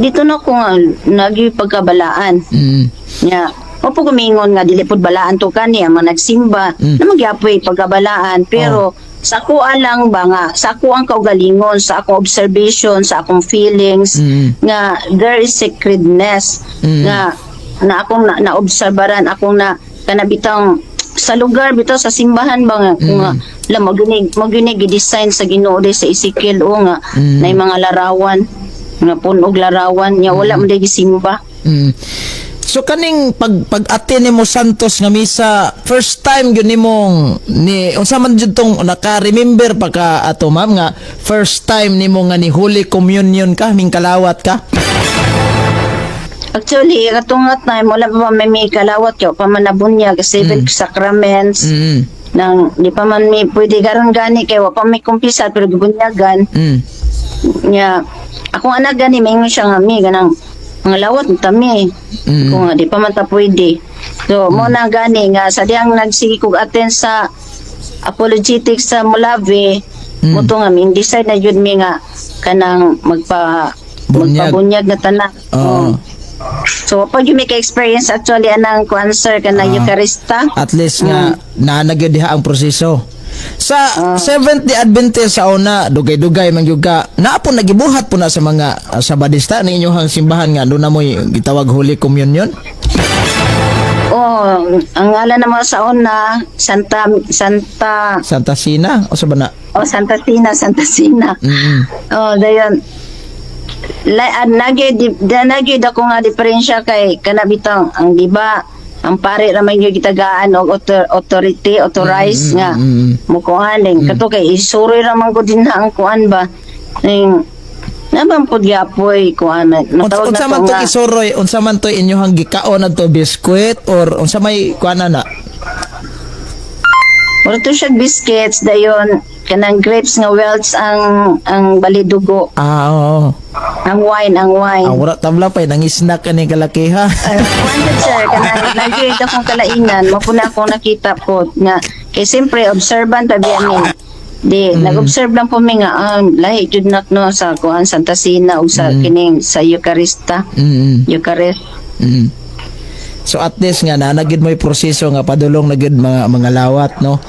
Dito na ko nga nagi pagkabalaan. Nya opo kumingon nga dili pud balaan to kani ang mga nagsimba na magyapoy pagkabalaan, pero sa ako lang ba nga sa ako ang kaugalingon, sa akong observation, sa akong feelings nga there is sacredness nga na akong na, naobserbaran, akong na kanabitang sa lugar bitaw sa simbahan ba nga kung nga la mo gyud gi-design sa Ginoo di sa Ezekiel o nga na mga larawan nga punog larawan nya wala man di gisimba. So kaning pag attend nimo Santos nga misa, first time gyud nimong ni unsa man jud tong naka-remember pa ka ato, ma'am, nga first time nimo nga ni Holy Communion ka, ming kalawat ka? Actually, katong nga time wala pa may kalawat yo pa man nabunyag seven sacraments nang di pa man mi pwede karon gani kay wa pa may kumpisal pero gibunyagan. Nya akong anak gani maingon siya nga mi ganang mga lawat ta mi kung nga di pa man ta pwede. So mo na gani nga sa diyang nagsige kog attend sa apologetics sa Molave, mo to nga mi decide na jud mi nga kanang magpa Bunyag. magpabunyag na tanan. Oo. So pag yung may ka-experience actually anang kuan, sir, kanang Eucharista. At least nga naa gyud diha ang proseso. Sa Seventh Day Adventist sa una, dugay-dugay man gyud ka. Naa po nagibuhat po na sa mga Sabadista ng inyong simbahan nga doon na mo'y gitawag Holy Communion? Oh, ang ngalan naman sa una, Santa Santa Santa Sina o sa ba na? Oh, Santa Cena, Santa Cena. Oh, dayon. La, nagi di, nagi ako nga diferensya kay kana bitong ang di ba ang pare ra man yung gitagaan og authority, authorized nga mukuhan ning kato kay isuroy ra man ko din na ang kuan ba ning naman pud gyapoy kuan matawag Unsa na man to to nga isuroy, unsa man to inyong gikaon adto, biskwit or unsa may kuan na? Mura to siya biscuits, dayon kanang grapes nga welts ang balidugo. Ah, oo. Ang wine, ang wine. Ah, wala tabla pa nang snack ani kalaki ha. Kuan jud, sir, kanang lagi akong kalainan mo po na akong nakita po nga kay siyempre observant pa biya mi di nag-observe lang po mi nga lahi jud nak no sa kuan Santa Cena ug sa kining sa Eucharista. Eucharist. So at least nga na gid mo'y proseso nga padulong na gid mga lawat, no.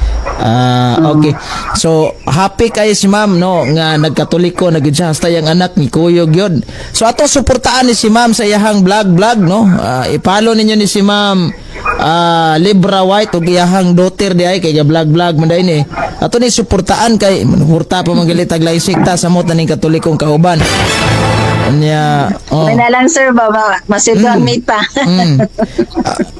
Ah, okay. So happy kay si ma'am, no, nga nagkatoliko na gid siya hasta yang anak ni kuyog yun. So ato suportaan ni si ma'am sa iyahang vlog vlog, no. Ah, i-follow ninyo ni si ma'am Libra White ug iyahang daughter di ay kay ga vlog vlog man day ni. Ato ni suportaan kay manhurta pa man gali tag sekta sa mot na ning Katolikong kauban. Nya, oh. May na lang, sir, ba, masildo ang mita.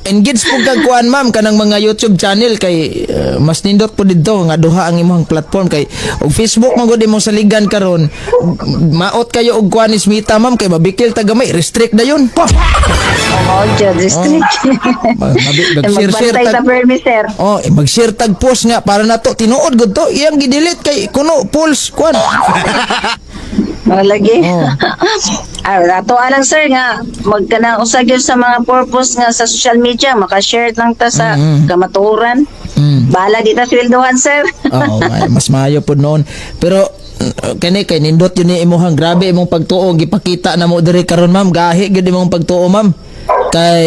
Engage po kag kuan, ma'am, kanang mga YouTube channel kay mas nindot po didto nga duha ang imong platform kay og Facebook man gud imong saligan karon, maot kayo og kuan is Mita, ma'am, kay mabikil ta gamay, restrict dayon. Oo, jud, restrict. Mag-share share Magbantay tag sa permi, sir. Oh, eh, mag-share tag post nga para nato tinuod gud to, iyang gi-delete kay kuno pulse kuan. Mga lagi. Oh. Ah, ato lang, sir, nga magkanang usa gyud sa mga purpose nga sa social media, maka-share lang ta sa kamatuoran. Bahala di ta sweldohan, sir. Oo, ay, mas maayo po noon. Pero kani kay nindot yun ni imuhang grabe imong pagtuo gipakita na mo diri karon, ma'am. Gahi gyud imong pagtuo, ma'am. Kay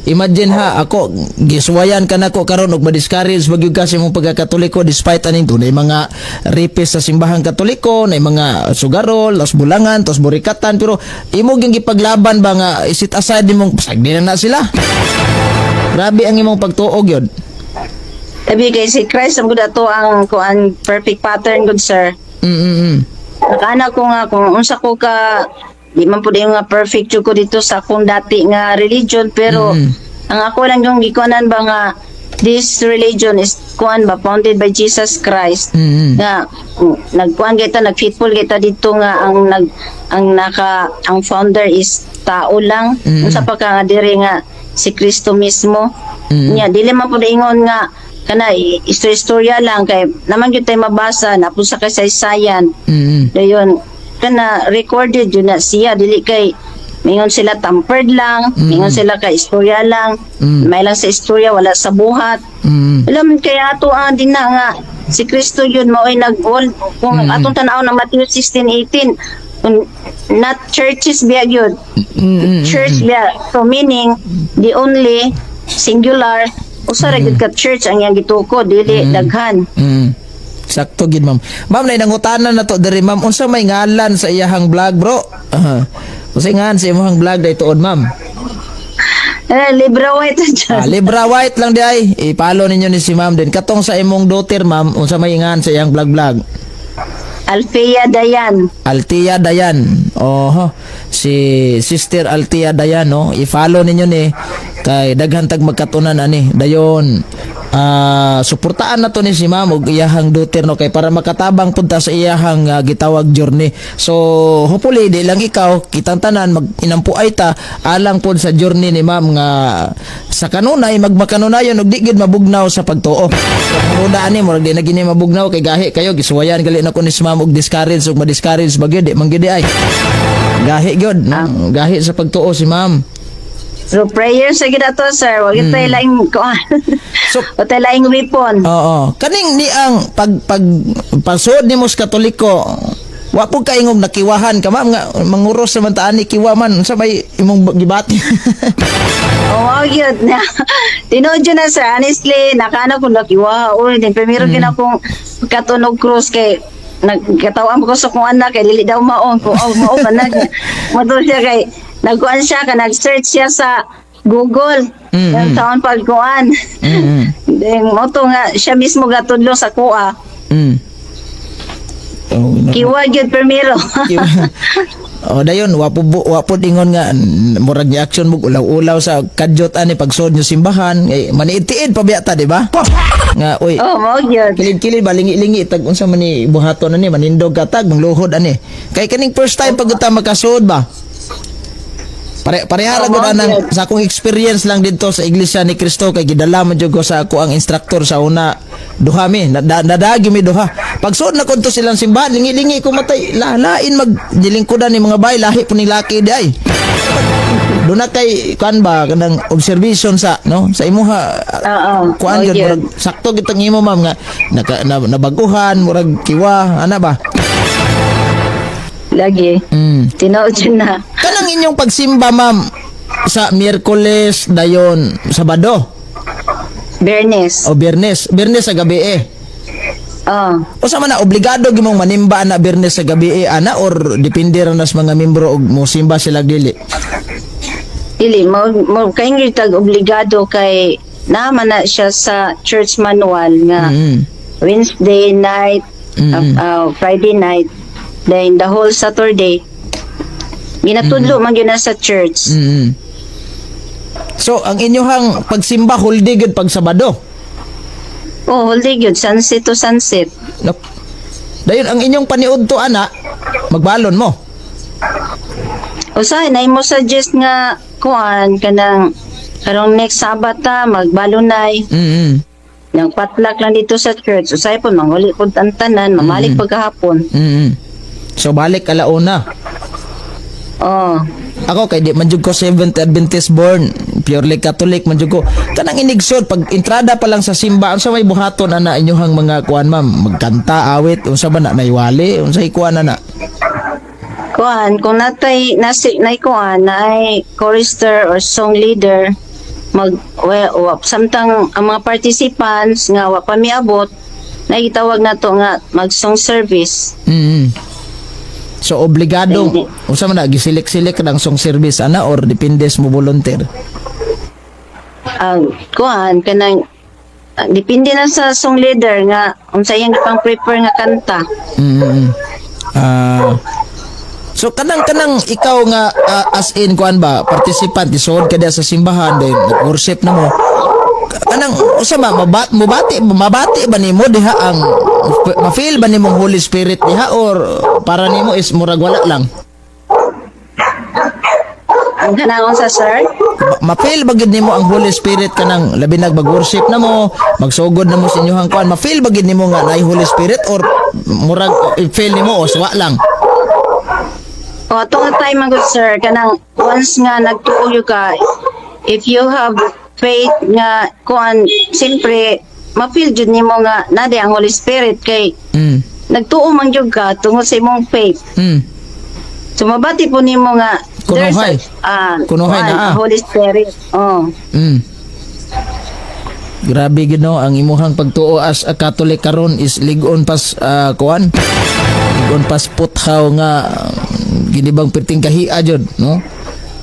imagine ha, ako gisuwayan ka nako karon og ma-discourage magyud ka sa imong pagkakatoliko despite aning dunay mga ripis sa simbahang Katoliko, nay mga sugarol, tos bulangan, tos burikatan, pero imo gyud gipaglaban ba nga isit aside imong pasag di na na sila. Grabe ang imong pagtuo gyud. Tabi kay si Christ ang gud ato ang kuan, perfect pattern gud, sir. Nakaana ko nga kung unsa ko ka di man pud nga perfect jud ko dito sa akong dati nga religion, pero ang ako lang yung gikuanan ba nga this religion is kuan ba, founded by Jesus Christ nga nagkuan kita, nagfaithful kita dito nga ang nag ang naka ang founder is tao lang, unsa pa ka nga diri nga si Kristo mismo. Nya dili man pud ingon nga kana istorya lang kay naman gyud tay mabasa na pud sa kasaysayan. Dayon kana recorded yun na siya, dili kay mingon sila tampered lang, mingon sila kay istorya lang, may lang sa istorya, wala sa buhat. Alam kaya ato ang din na nga si Kristo yun mao'y nag kung atong tan-aw ng Matthew 16:18, kung not churches biya yun, church biya, so meaning the only singular, usa ra gyud ka church ang iyang gitukod, dili daghan. Sakto gid, ma'am. Ma'am, nay nangutana na to diri, ma'am. Unsa may ngalan sa iyahang vlog, bro? Aha. Unsa ngalan sa imong vlog dai tuod, ma'am? Eh, Libra White dyan. Ah, Libra White lang di ay. I-follow ninyo ni si ma'am din. Katong sa imong daughter, ma'am, unsa may ngalan sa iyang vlog vlog? Althea Dayan. Althea Dayan. Oho. Si Sister Althea Dayan, no. I-follow ninyo ni kay daghan tag magkatunan ani. Dayon suportaan na to ni si ma'am ug iyahang daughter, no, kay para makatabang pud ta sa iyahang gitawag journey. So hopefully di lang ikaw, kitang tanan mag inampuay ta alang pod sa journey ni ma'am nga sa kanunay magmakanunayon ug di gid mabugnaw sa pagtuo. So ruda ani murag di na gini mabugnaw kay gahi kayo, gisuwayan gali na ko ni si ma'am og discourage ug ma-discourage ba gyud, di man gyud ay. Gahi gyud, no? Gahi sa pagtuo si ma'am. So prayer sa gid ato, sir. Wag tayo laing kuan. Wa tayo laing weapon. Oo. Kaning ni ang pag pag pasuod nimo sa Katoliko, wa po kaingog nakiwahan ka, ma'am, nga manguros naman ta ani, kiwa man, unsa may imong gibati? Oh, wow, yun na. Tinuod yun na, sir. Honestly, nakana ko nakiwa. Uy, din primero mm. akong katunog cross kay nagkatawan ko sa kong anak kay dili daw maon ko, oh, mao man nag moto siya kay nagkuan siya ka nag-search siya sa Google yung taon pagkuan. Then moto nga siya mismo gatudlo sa kuha. Oh, no. Kiwa gyud primero. Oh, dayon wa po ingon nga murag ni action mo ulaw-ulaw sa kadyot ani pagsuod nyo simbahan eh, maniid-tiid pa biya ta, di ba? Nga uy, Oh, mao gyud. Kilid-kilid ba, lingi-lingi tag unsa man ni buhaton ani, manindog ka tag mangluhod ani. Kay kaning first time pag ta makasuod ba? Pareha ra Oh, gud mao anang gyud. sa akong experience lang didto sa Iglesia ni Cristo kay gidala man jud ko sa ako ang instructor sa una, duha mi nadagi mi duha. Pagsuod na kon to silang simbahan, lingi-lingi ko matay lain mag gilingkudan ni mga bay, lahi po ni laki di ay. Doon na kay kuan ba kanang observation sa no sa imuha Oo, kuan mao gyud gyud. murag sakto gitang imo, ma'am, nga naka, nabaguhan murag kiwa ana ba. Lagi. Tinuod yun na. Kanang inyong pagsimba, ma'am. Sa Miyerkules dayon Sabado Bernes. O Biyernes. Biyernes sa gabi eh. Oh. Usa man na obligado gimong manimba ana Biyernes sa gabi eh, ana, or depende ra nas mga membro og mosimba sila dili? Dili mo kay tag obligado kay naman na siya sa church manual nga Wednesday night, Friday night, then the whole Saturday. Ginatudlo man gyud na sa church. So ang inyohang pagsimba whole day gyud pag Sabado? Oh, whole day gyud, sunset to sunset. No. Dayon ang inyong paniudto ana, magbalon mo? Usahay na mo suggest nga kuan kanang karong next Sabat ta magbalunay. Nang potluck lang dito sa church. Usahay po manguli pud ang tanan, mamalik pagkahapon. So balik alauna. Oh. Ako kay di man jud ko Seventh Adventist born, purely Catholic man jud ko. Kanang inigsod pag entrada pa lang sa simba, unsa may buhaton ana inyohang mga kuan, ma'am? Magkanta, awit, unsa ba na, naiwali, unsa kuan ana? Kuan kung natay nasi nay kuan nay chorister or song leader, mag well, samtang ang mga participants nga wa pa miabot, nagitawag na to nga mag song service. So obligado Hindi. Unsa man na gisilik-silik ng song service ana or depende sa mo volunteer? Ang kuan kanang depende na sa song leader nga unsa iyang pang prepare nga kanta. So kanang ikaw nga as in kuan ba, participant, isuod ka diya sa simbahan, then nag-worship na mo. Kanang usa ba mubati mabati ba nimo diha ang ma-feel ba nimong Holy Spirit diha or para nimo is murag wala lang? Ang kanang unsa, sir? Ma-feel ba gid nimo ang Holy Spirit kanang labi nag mag-worship na mo, magsugod na mo sa inyohang kuan, ma-feel ba gid nimo nga naay Holy Spirit or murag feel nimo o wa lang? O ato nga time man gud, sir, kanang once nga nagtuo ka, if you have faith nga kuan, siyempre ma-feel jud nimo nga nadi ang Holy Spirit kay nagtuo man jud ka tungod sa imong faith. So mabati po nimo nga there's Kunuhay. a Kunuhay kuan, na, ah. Holy Spirit. Oh. Grabe gid no ang imuhang pagtuo as a Catholic karon is lig-on pas kuan. Lig-on pas puthaw nga ginibang perting kahia jud no.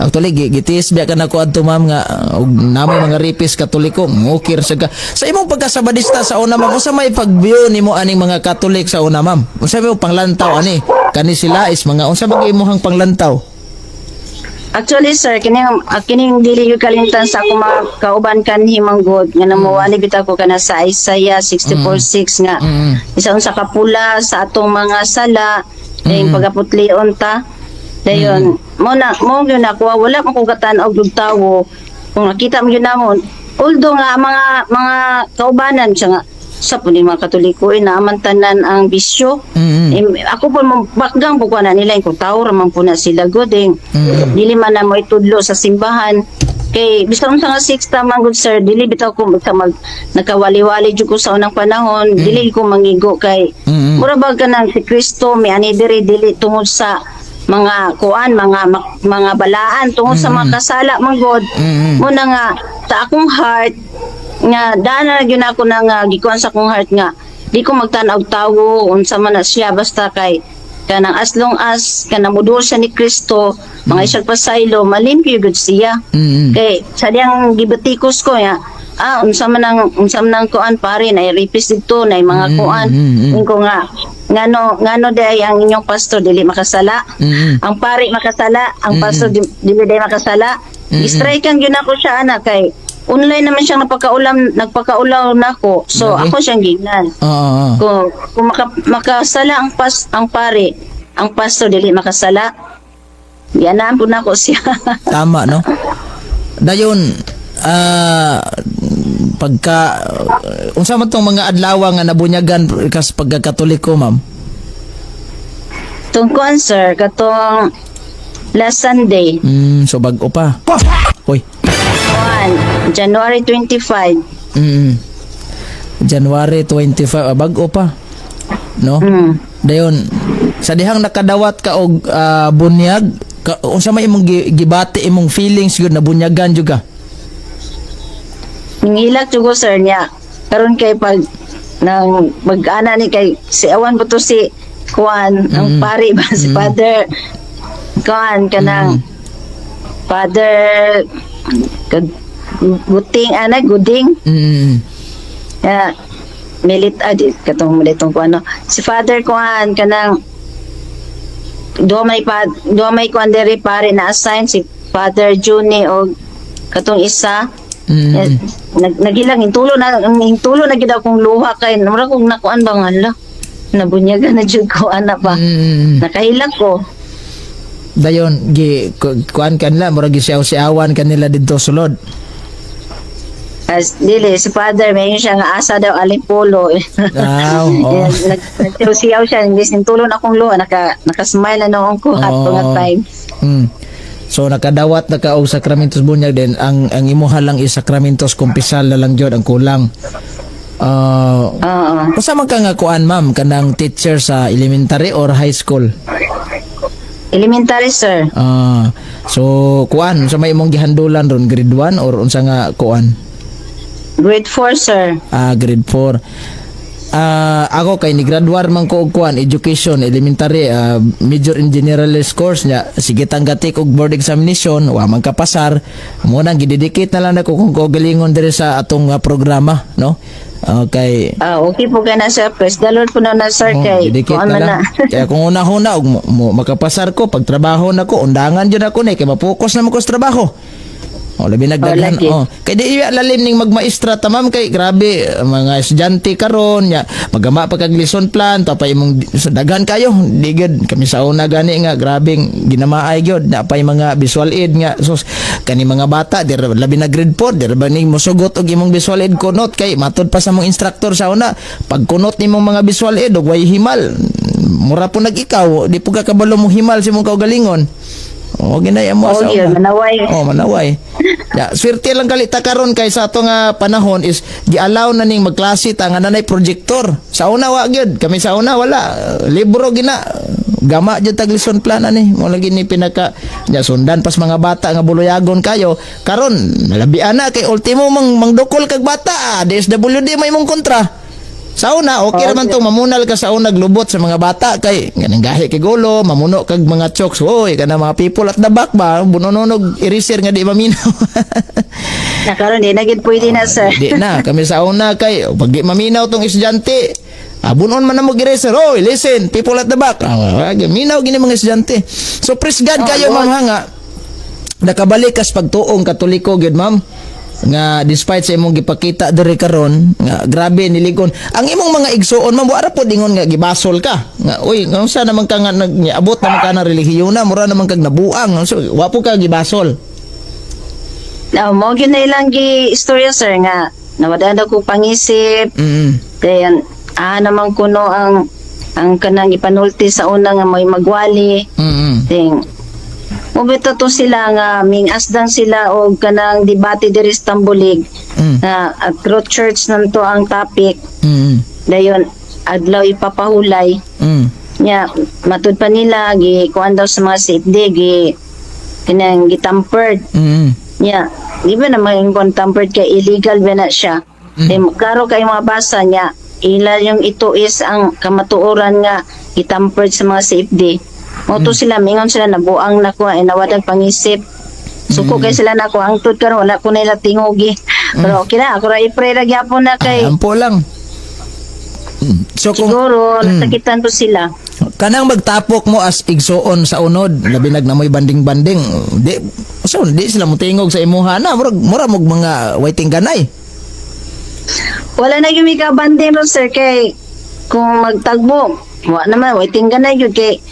Actually gitiis biya ka nako adto, ma'am, nga og namay mga ripis Katoliko ngukir sa ka. Sa imong pagkasabadista sa una, ma'am, unsa may pag-view nimo aning mga Catholic sa una, ma'am? Unsa may panglantaw ani? Kani sila is mga unsa ba imuhang panglantaw? Actually, sir, kining dili gyud kalimtan sa akong mga kauban kanhi manggod nga namuwali bitaw ko kana sa Isaiah 64:6 nga isa unsa ka pula sa atong mga sala dayon pagaputlion ta. Dayon mo na mo gyud ako, wala man ko gatan-og og tawo kung nakita mo gyud namo, although nga ang mga kaubanan siya nga sa po ni mga Katoliko eh, naaman tanan ang bisyo. Ako po mo bakgang po ko na nila kung tao ra man po na sila goding. Dili man na mo itudlo sa simbahan kay bisan unsa nga sixta man gud, sir, dili bitaw ko magka mag nakawali-wali jud ko sa unang panahon, dili ko mangigo kay mura ba kanang si Kristo miani diri dili tungod sa mga kuan, mga balaan, tungod sa mga kasala man god. Muna nga sa akong heart nga dana na gyud ako na nga gikuan sa akong heart nga di ko magtan-aw tawo unsa man na siya, basta kay kanang as long as kanang mudol siya ni Kristo, mga isang pasaylo, malimpyo gud siya. Kay sa diyang gibatikos ko ya, unsa man ang kuan pare na rapist dito na mga kuan. Ko nga ngano day ang inyong pastor dili makasala, ang pari makasala, ang pastor dili day makasala? Strike ang gyud ako siya ana kay online naman siyang napakaulam, nagpakaulaw nako. So ako siyang gignan. Oo, oo. Kung makasala ang pari, ang pastor dili makasala? Yanaan po nako siya. Tama, no? Dayon, pagka, unsa man tong mga adlaw nga nabunyagan kas pagka-Katoliko, ma'am? Tungkol, sir, katong last Sunday, So bag-o pa. Hoy. kuan, January 25. January 25, bag-o pa. No? Mm. Dayon, sa dihang nakadawat ka og bunyag, Unsa may imong gibati, imong feelings gyud, nabunyagan jud ka? Nangilak jud ko, sir, niya. Karon kay pag nang mag-ana ni kay si awan po to si kuan ang pari ba, si Father kuan kanang Father Guting ana Guding. Ya, milit di katong militong kuan no. Si Father kuan kanang duha may pa, duha may kuan diri pare na assign, si Father Juni og katong isa. Eh, nagilang hintulo na gid akong luha kay mura kong nakuan ba nga, hala, nabunyagan na jud ko ana ba. Nakahilak ko. Dayon gi kuan kanila, murag gisiaw-siawan kanila didto sulod. As dili si Father may siya nga asa daw aling polo. Ah, oo. Nagsiyaw siya imbis hintulo na akong luha, naka-smile na noong ko at nga time. So nakadawat na ka og sakramentos bunyag din, ang imuha lang is sakramentos kumpisal na lang jud ang kulang. Oo. Usa man ka nga kuan, ma'am, kanang teacher sa elementary or high school? Elementary, sir. Ah, so kuan, sa may imong gihandulan ron, grade 1 or unsa nga kuan? Grade 4, sir. Ah, grade 4. Ah, ako kay ni graduar man ko og kuan, education elementary, major in generalist course nya. Sige, tanggati og board examination, wa man kapasar mo nang gidedicate na lang nako kung kaugalingon diri sa atong programa, no? Okay. Ah, okay po ka na, sir. Praise the Lord po na na, sir, Oh, kay dedicate kuan na man lang. na. Kaya kung una-huna og mo makapasar ko, pagtrabaho na ko, undangan jud ako ni kay mapokus na mo ko sa trabaho. Oh, labi nagdaghan. Oh, lagi. Oh, kay di iya lalim ning magmaestra ta, ma'am, kay grabe mga estudyante karon nya magama pa kag lesson plan ta pa imong sa daghan kayo. Di gyud kami sa una gani nga grabeng ginamaay gyud na pa mga visual aid nga sus kani mga bata dir labi na grade 4, dir ba ning mosugot og imong visual aid kunot kay matud pa sa mong instructor sa una, pag kunot nimong mga visual aid og way himal, mura po nag ikaw di po ka kabalo mo himal sa imong kaugalingon. Oh, ginaya mo Oh, sa yun, una. manaway. Oh, manaway. Ya, swerte lang kalita karon kay sa ato nga panahon is giallow na ning magklase ta nga nanay projector. Sa una wa gyud, kami sa una wala, libro gina. Gama jud tag lesson plan ani. Mo lagi ni pinaka nya sundan pas mga bata nga buluyagon kayo. Karon labi ana kay ultimo mang mangdukol kag bata, ah, DSWD may mong kontra. Sa una, okay raman to mamunal ka sa una glubot sa mga bata kay ganang gahi kay gulo, mamuno kag mga chokes, hoy, kana mga people at the back ba, bunononog eraser nga di maminaw. Na karon di na gid pwede na, sir. Di na, kami sa una kay pag di maminaw tong estudyante, bunon man na mo eraser, hoy, listen, people at the back. Ah, minaw gini mga estudyante. So praise God kayo, ma'am, ha, nga nakabalik kas pagtuong Katoliko gyud, ma'am, nga despite sa imong gipakita diri karon nga grabe niligon ang imong mga igsuon, ma'am, wa ra pod ingon nga gibasol ka nga, uy, nga unsa naman ka nga nagabot naman ka ng relihiyon na mura naman kag nabuang. So wa po ka gibasol? Na mo gyud na ilang gi istorya, sir, nga nawadaan daw ko pangisip. Then naman kuno ang kanang ipanulti sa una nga may magwali. Then mubito to sila nga ming asdan sila og kanang debate diri sa Tambulig na at Growth Church nanto ang topic. Dayon adlaw ipapahulay nya matud pa nila gi kuan daw sa mga CFD, gi kanang gitampered. Nya di ba naman yung kung tampered kay illegal ba na siya. Eh, klaro kay mga basa niya ila yung ito is ang kamatuoran nga gitampered sa mga CFD mo to. Sila mingon sila nabuang na ko ay nawadag pangisip. Suko kay sila na ako ang tud karon wala ko nila tingugi, pero okay na ako ra i-pray ra gyapon na kay Ampo lang. So kung siguro nasakitan po sila. Kanang magtapok mo as igsuon sa unod, labi nag namoy banding-banding, di so di sila motingog sa imuha na murag mura mog mga waiting ganay. Wala na yung banding ro, sir, kay kung magtagbo wa naman waiting ka na yun kay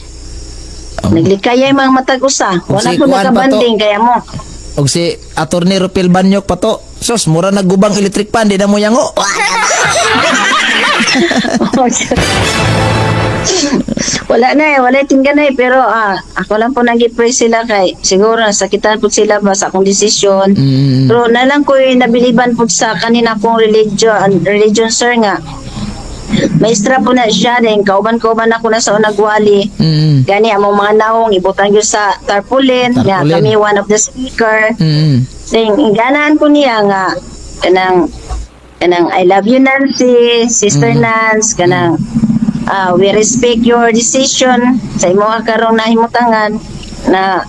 naglikaya yung mga matag usa. Kung Wala si ko Juan pa to. nakabanding kaya mo. Og si Attorney Rupil Banyok pa to, sos mura naggubang electric pan, di na mo yango. Wala na eh, wala tingga na eh. Pero ako lang po nag-pray sila kay siguro nasakitan po sila ba sa akong desisyon. Pero na lang ko yung nabiliban po sa kanina kong religion, religion, sir, nga. Maestra po na siya din, kauban-kauban ako na sa unag wali. Gani among mga nawong ibutang gyud sa tarpaulin, nga Tarpaulin. kami one of the speaker. Then ganahan ko niya nga kanang "I love you, Nancy, Sister Nance," kanang "we respect your decision sa imo karong nahimutangan" na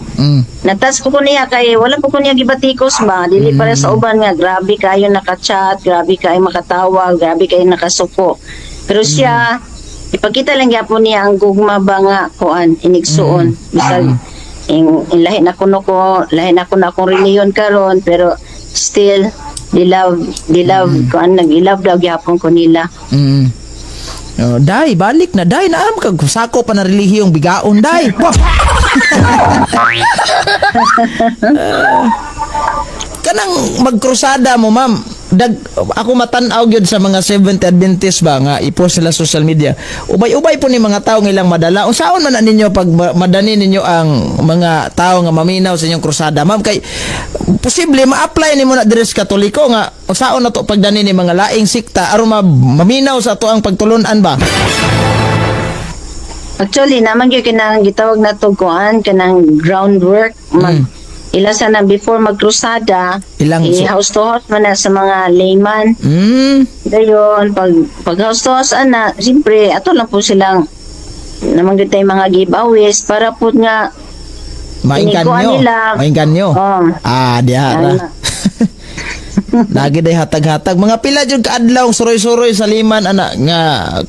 natas ko niya kay wala po ko niya gibatikos ba, dili para sa uban nga grabe kayo naka-chat, grabe kayo makatawag, grabe kayo nakasuko, pero siya ipakita lang gyapon niya ang gugma ba nga kuan inigsuon, bisag ing lahi na kuno ko, lahi na kuno akong relihiyon karon, pero still the love kuan, nag-love daw gyapon ko nila. Oh, day, balik na, day, naam kag sako pa na relihiyong bigaon, day. Wah! Kanang magkrusada mo, ma'am, dag ako matan-aw gyud sa mga Seventh Adventist ba nga i-post sila social media. Ubay-ubay po ni mga tao nga ilang madala. Unsaon man na ninyo pag madani ninyo ang mga tao nga maminaw sa inyong krusada, ma'am, kay posible ma-apply nimo na diri sa Katoliko nga unsaon na to pagdani ni mga laing sikta aron maminaw sa ato ang pagtulun-an ba? Actually, naman gyud kanang gitawag na to kuan, kanang groundwork, mag ila sa na before magkrusada, Ilang i house to house man na sa mga layman. Dayon pag house to house ana, siyempre ato lang po silang naman gyud tay mga giveaways para po nga Maingkan Inikuan nyo. nila. Maingkan nyo. Oh. Ah, diha ra. Tama. Lagi day hatag-hatag. Mga pila jud kaadlaw suroy-suroy sa liman ana nga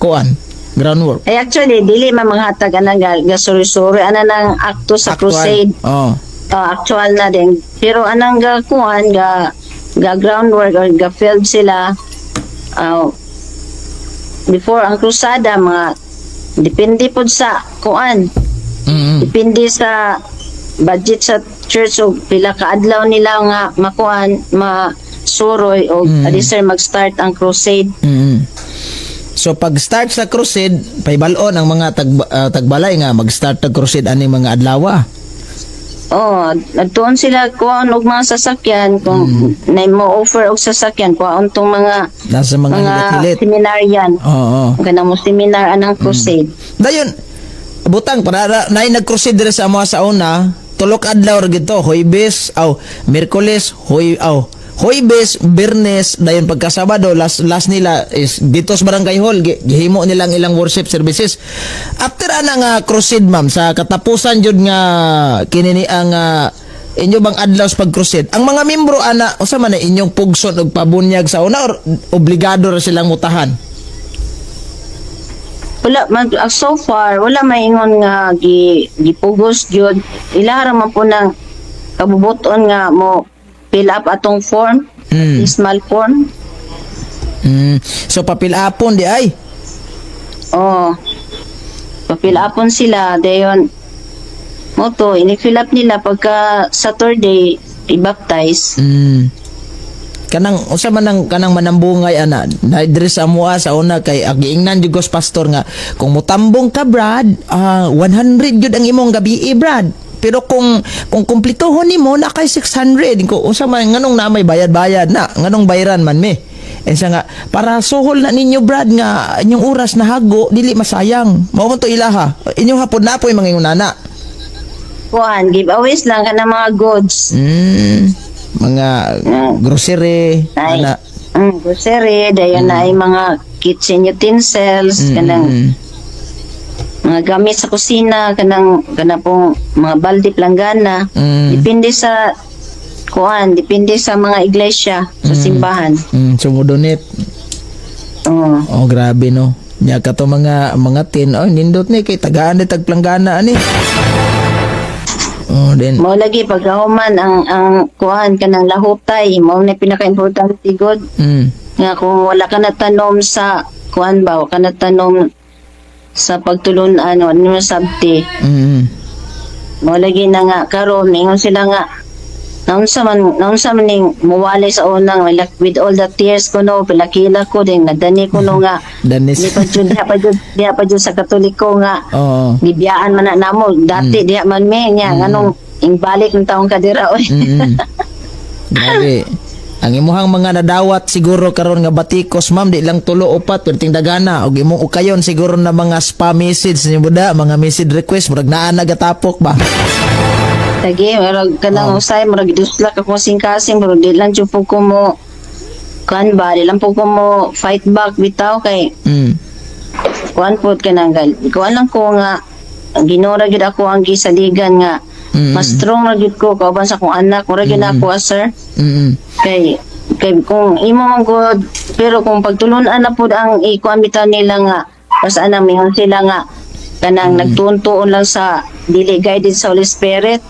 kuan. Groundwork. Eh actually dili man manghatag ana ga suri-suri ana nang akto sa Actual. crusade. Oh. Actual na din. Pero anang ga kuan ga groundwork or ga field sila before ang krusada, mga depende pod sa kuan, depende sa budget sa church o pila ka adlaw nila nga makuan, masuroy o adi sir mag-start ang crusade. So pag start sa crusade, pahibal-on ang mga tagbalay nga mag-start ang crusade ani mga adlawa. Oh, nagtuon sila kuan og mga sasakyan kung na mo offer og sasakyan kuan tong mga Nasa mga mga hilit-hilit. seminaryan. Oo. Kanang mo seminar anang crusade. Dayon butang para naay nag-crusade diri sa amoa sa una, tulok adlaw ra gito, Huwebes, aw Miyerkules, Huy aw Huwebes, Biyernes, dayon pagka Sabado, last last nila is dito sa Barangay Hall, gihimo nilang ilang worship services. After ana nga crusade, ma'am, sa katapusan jud nga kini ni ang inyo bang adlaw sa pag-crusade, ang mga membro ana, usa man na inyong pugson og pabunyag sa una or obligado ra silang mutahan? Wala man so far wala maingon nga gipugos gyud. Ila ra man po nang kabubuton nga mo fill up atong form, small form. So papilapon di ay. Oh. Pa-fill upon sila dayon mo to ini-fill up nila, pagka Saturday i-baptize. Kanang usa man ang kanang manambungay ana na diri sa amoa sa una kay giingnan jud ko sa pastor nga kung mutambong ka, Brad, 100 jud ang imong gabi, Brad, pero kung kumplitohon nimo na kay 600. Ko unsa man, nganong na may bayad-bayad na, nganong bayaran man mi? Eh siya nga para suhol na ninyo, Brad, nga inyong oras na hago dili masayang. Mao man to ilaha inyong hapon na po yung mga ingunana. Kuan, giveaways lang kanang mga goods. Mga grocery Ay. ana. Grocery, dayon na ay mga kitchen utensils, kanang mga gamit sa kusina, kanang pong mga balde, planggana. Depende sa kuan, depende sa mga iglesia, sa simbahan. Sumudonit. Oh. Oh, grabe no. Nya kato mga tin, oh nindot ni kay tagaan ni tagplanggana ani. Oh, then Mao lagi pagkahuman ang kuan kanang lahutay, mao na pinaka-importante god nga kung wala ka na tanom sa kuan ba, wala ka na tanom sa pagtulunan, ano mo sabti. Mao lagi na nga karon ningon sila nga naunsa man ning muwali sa unang like with all the tears ko no pilakila ko din nadani ko no nga Danis. di pa jud diha pa jud sa Katoliko nga gibiyaan man na namo dati diha man mi nya nganong ing balik ng taong kadira oy. Grabe. Ang imuhang mga nadawat siguro karon nga batikos, ma'am, di lang tulo upat pero dagana og imong ukayon siguro na mga spam message ni buda, mga message request, murag naa nagatapok ba. Lagi, murag kanang usay, murag giduslak ako sing-kasing, murag di lang jud po ko mo kuan ba, di lang po ko mo fight back bitaw kay kuan po kanang kuan lang ko nga Ginoo ra gyud ako ang gisaligan nga mas strong ra gyud ko kauban sa akong anak, murag gyud ako ah, sir. Kay kung imo man gud, pero kung pagtulunan na pud ang ikuan bitaw nila nga basta anang mingon sila nga kanang nagtuon-tuon lang sa dili guided sa Holy Spirit,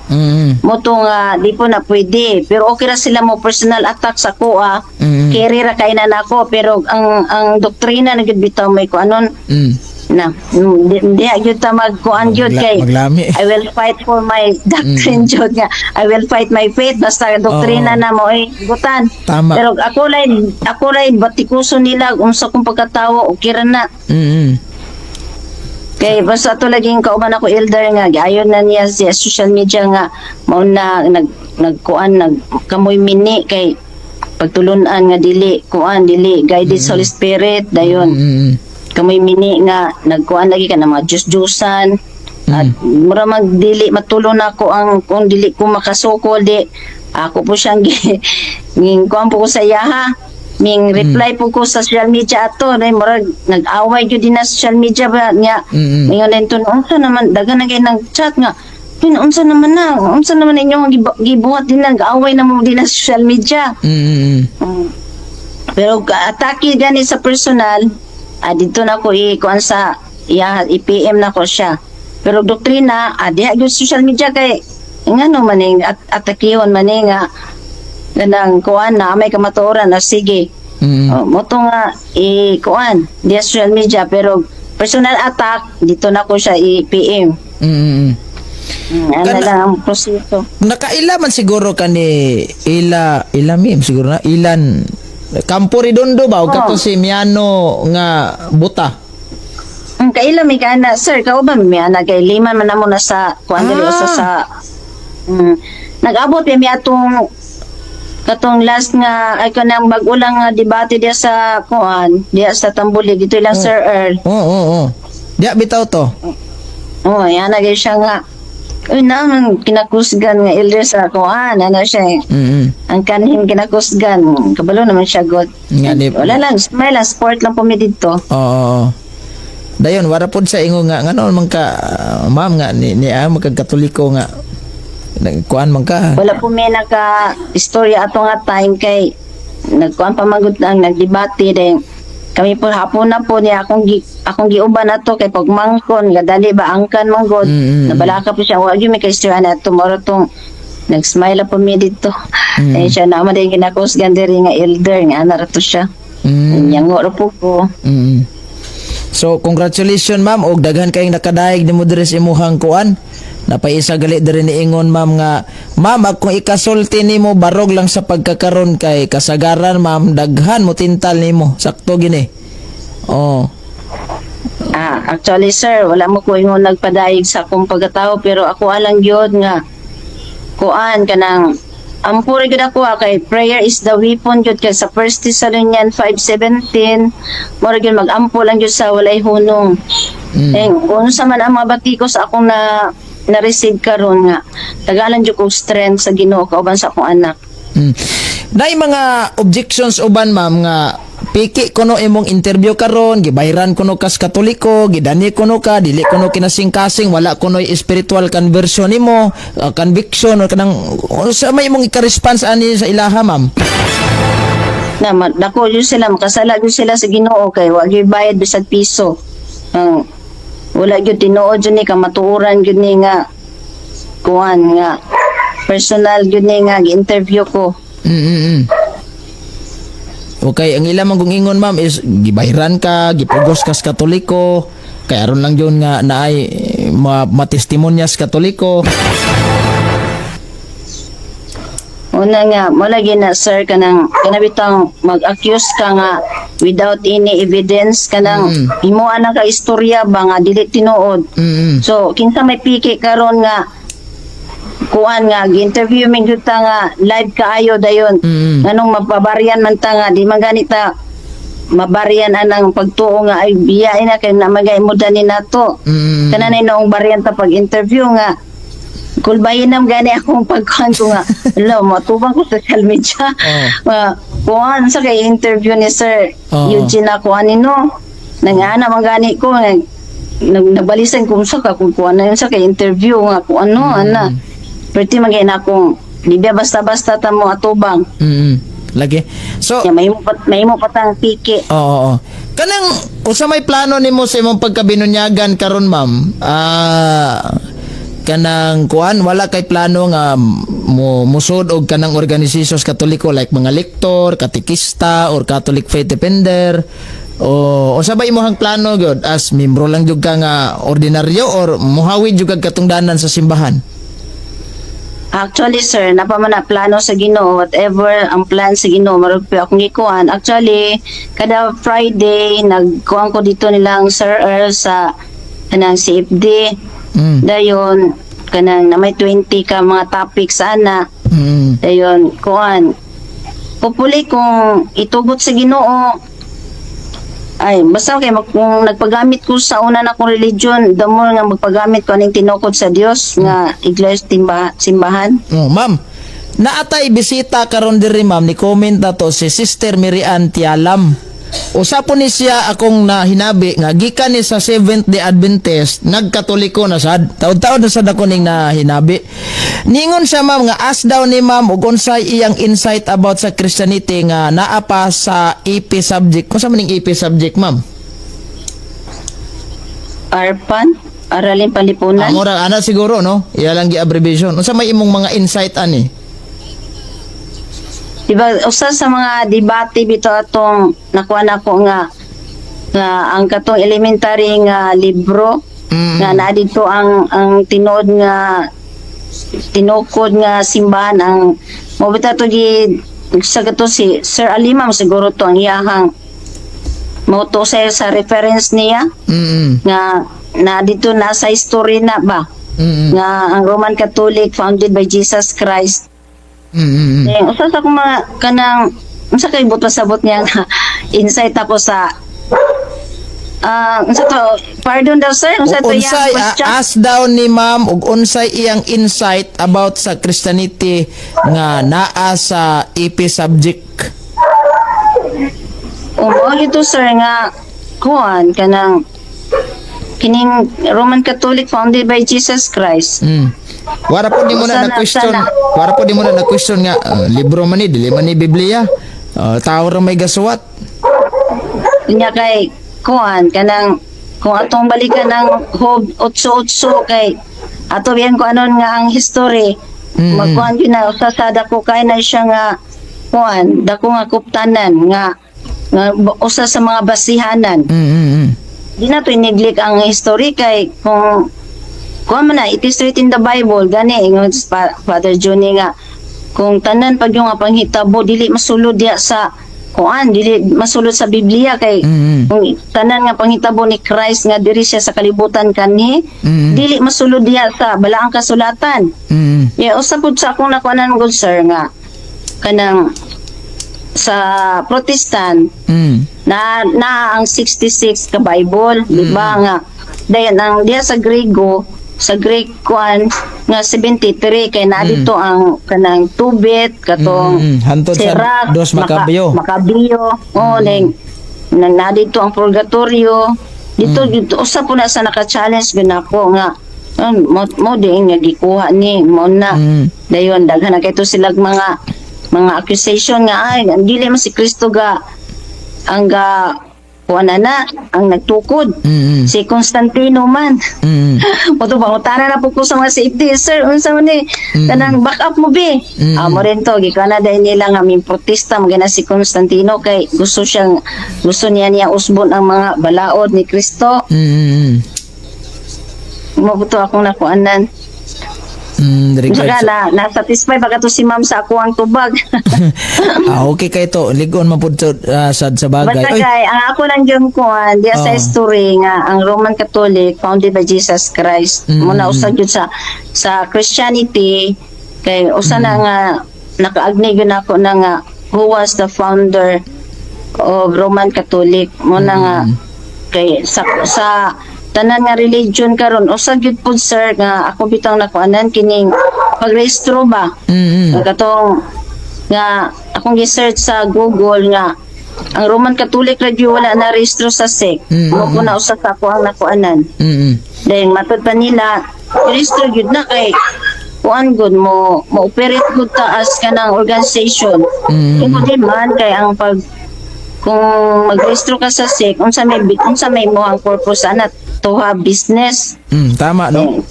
mo to nga di po na pwede, pero okay ra sila mo personal attack sa ko ah. Carry ra kay na nako, pero ang doktrina na gyud bitaw may kuanon na di gyud ta magkuan gyud kay Maglami. I will fight for my doctrine jud nga I will fight my faith basta doktrina na mo ay gutan. Pero ako lay batikuso nila unsa kong pagkatawo, okay ra na. Kay basta to laging kauban ako elder nga giayon na niya sa social media nga mao na nagkuan nag kamoy mini kay pagtulunan nga dili kuan, dili guided sa Holy Spirit dayon kamoy mini nga nagkuan lagi ka na mga Diyos-Diyosan at mura mag dili matulon ako ang kung dili ko makasukol, di ako po siyang nging kuan po ko sa iyaha, ming reply po ko sa social media ato dahil murag nag-away gyud din na social media ba niya. Ngayon din to, unsa naman daghan na kay nag-chat nga, "Yun, unsa naman na unsa naman inyong gibuhat din, nag-away na mo din na social media." Pero atake gani sa personal, dito na ko i-kuan sa iya, i-PM na ko siya. Pero doktrina, diha gyud social media kay ngano man ning atakihon man ni nga ganang kuan na may kamatuoran na sige. Oh, mo to nga i-kuan diha social media, pero personal attack dito na ko siya i-PM. Ano lang ang proseso. Nakaila man siguro ka ni ila ila mim siguro na ilan Campo Redondo ba o kato si Miano nga buta. Ang kaila may kana sir, kauban may ana kay lima man namo na sa kuan diri usa sa nag-abot mi atong katong last nga ay kanang bag-o lang nga debate diya sa kuan diya sa Tambuli dito lang, Sir Earl. Oo. Diya bitaw to. Oh, yan na gyud siya nga. Uy, naman kinakusgan nga elder sa kuan, ano siya eh. Ang kanhin kinakusgan, kabalo naman siya god. Nga ni Wala lang, smile lang, sport lang po mi didto. Oo. Dayon wara pod sa ingo nga ngano man ka ma'am nga ni magkag Katoliko nga nagkuan man ka. Wala po may naka istorya ato nga time kay nagkuan pa magud ang nagdebate din kami po hapon na po niya akong giuban na to kay pagmangkon gadali ba angkan manggod. Nabalaka po siya, wa gyud may kaistorya na tomorrow tong nag-smile na po mi didto. Eh siya naman din ginakusgan diri nga elder nga ana ra to siya. Nyango ra po ko. So congratulations, ma'am, og daghan kayong nakadayeg nimo diri sa imuhang kuan. Napaisa gali diri ni ingon, ma'am, nga ma'am akong ikasulti nimo barog lang sa pagkakaron kay kasagaran, ma'am, daghan mo tintal nimo. Sakto gini. Oh. Ah, actually sir, wala mo ko ingon nagpadayeg sa akong pagkatao, pero ako alang gyud nga kuan kanang ampuri gyud ako ah, kay prayer is the weapon gyud kay sa 1 Thessalonians 5:17 mura gyud mag-ampo lang gyud sa walay hunong. Eh, kung unsa man ang mga batikos akong na na-receive karon nga tagalan jud kog strength sa Ginoo kauban sa akong anak. Nay mga objections uban, ma'am, nga piki kuno imong interview karon, gibayran kuno kas Katoliko, gidani kuno ka, dili kuno kinasingkasing, wala kuno spiritual conversion nimo, conviction or kanang sa may imong ika-response ani sa ilaha, ma'am? Na dako jud sila, makasala jud sila sa Ginoo kay wa gyud bayad bisag piso. Ang wala gyud tinuod jud ni kamatuoran gyud ni nga kuan nga personal gyud ni nga gi-interview ko. Okay, ang ila man kung ingon, ma'am, is gibayran ka, gipugos ka sa Katoliko, kay aron lang yun nga naay matestimonya sa Katoliko. Una nga, mo lagi na sir kanang kanabitang mag-accuse ka nga without any evidence kanang himuan na ka istorya ba nga dili tinuod. So kinsa may piki karon nga kuan nga gi-interview mi gyud ta nga live kaayo dayon. Nganong mapabaryan man ta nga di man gani ta mabaryan anang pagtuo nga ay biyain na kay na magay mo dani nato. Kana na noong baryan ta pag interview nga kulbayin nam gani akong pagkuan ko nga ala matubang ko sa social media. Kuan sa kay interview ni Sir Eugene ako ani no. Nangana man gani ko nga nagbalisan ko sa ka kung kuan na yun sa kay interview nga kung ano ana. Perti man gani akong di ba basta-basta ta mo atubang. Lagi. So, Ya mahimo pa tang piki. Oo. Kanang usa may plano nimo sa imong pagkabinunyagan karon, ma'am? Kanang kuan, wala kay plano nga mo musod og kanang organizations Katoliko like mga lektor, katekista or Catholic faith defender o usa ba imong plano gyud, as membro lang jud ka nga ordinaryo or muhawid jud kag katungdanan sa simbahan? Actually, sir, napa man na plano sa Ginoo, whatever ang plan sa Ginoo, marag pa akong gikuan. Actually, kada Friday nagkuan ko dito nilang Sir Earl sa kanang CFD. Dayon kanang na may 20 ka mga topics ana. Dayon kuan. Hopefully kung itugot sa Ginoo, ay basta kay kung nagpagamit ko sa una na kong religion, the more nga magpagamit ko aning tinukod sa Dios nga iglesia simbahan. Oh, ma'am. Naatay bisita karon diri, ma'am, ni comment na to si Sister Mirian Tialam. Usa po ni siya akong nahinabi nga gikan ni sa Seventh Day Adventist, nagkatoliko na sad. Taod-taod na sad ako ning nahinabi. Ningon siya, ma'am, nga ask daw ni ma'am og unsay iyang insight about sa Christianity nga naa pa sa AP subject. Kung sa man ning AP subject, ma'am? Arpan, Aralin Panlipunan. Amora ana siguro no. Iya lang gi-abbreviation. Unsa may imong mga insight ani? Diba, usa sa mga debate bito atong nakuha nako nga nga ang katong elementary nga libro nga naa dito ang tinuod nga tinukod nga simbahan, ang mo bitaw to gi sa kato si Sir Alima mo siguro to ang iyahang mo to sa reference niya nga na dito na sa history na ba nga ang Roman Catholic founded by Jesus Christ. Eh, usa sa akong mga kanang unsa kay buot pasabot niya nga insight ako sa unsa to, pardon daw, sir, unsa to iyang Unsay question? Ask daw ni ma'am og unsay iyang insight about sa Christianity nga naa sa AP subject. O mao ito, sir, nga kuan kanang kining Roman Catholic founded by Jesus Christ. Wara po di mo na Sana- na question. sana. Wara po di mo na na question nga libro man ni, dili man ni Biblia. Tao ra may gasuwat. Unya kay kuan kanang kung atong balikan ang Job 8:8 kay ato biyan ko anon nga ang history, magkuan gyud na usa sa dako kay na siya nga kuan dako nga kuptanan nga nga usa sa mga basihanan. Di na to i-neglect ang history kay kung kuan man na, it is written in the Bible gani ingon Father Johnny nga kung tanan pag yung nga panghitabo dili masulod diya sa kuan, dili masulod sa Biblia kay kung tanan nga panghitabo ni Christ nga diri siya sa kalibutan kanhi, dili masulod diya sa balaang kasulatan. Yeah, usa pud sa akong nakuanan good, sir, nga kanang sa Protestant na na ang 66 ka Bible, di ba, nga dayon ang diya sa Grego, sa Greek kuan nga 73 kay na dito ang kanang Tobit katong Hantod sa Sirach, Dos Macabeo. Macabeo. Oh, ning na dito ang Purgatorio. Dito dito usa po na sa naka-challenge gyud nako nga mo di nga gikuha ni mo na. Dayon daghan na kay to silag mga accusation nga ay dili man si Kristo ga ang ga kuan na na ang nagtukod. Si Constantino man. Mo to pangutana na po ko sa mga safety, sir, unsa man ni kanang back up mo bi? Mo rin to gikan na dahil nila nga min protesta mo gina si Constantino kay gusto niya niya usbon ang mga balaod ni Kristo. Mo to akong nakuanan. Regards. Saka na satisfy ba kato si ma'am sa ako ang tubag? Ah, okay kay to. Ligon man pud to, sad sa bagay. Basta Oy, kay ang ako lang gyud kuan diya sa story nga ang Roman Catholic founded by Jesus Christ. Muna usa gyud sa Christianity kay usa na nga nakaagni gyud ako na nga who was the founder of Roman Catholic mo na nga kay sa tanan nga religion karon usa gyud pud, sir, nga ako bitang nakuanan kining pagrehistro ba. Katong nga akong gi-search sa Google nga ang Roman Catholic ra gyud wala na rehistro sa SEC. Mo po na usa sa ako ang nakuanan. Then matud pa nila rehistro gyud na kay kuan gud mo mo operate gud ta as kanang organization. Kung di man kay ang pag kung magrehistro ka sa SEC, unsa may mo ang purpose ana to have business. Tama, no?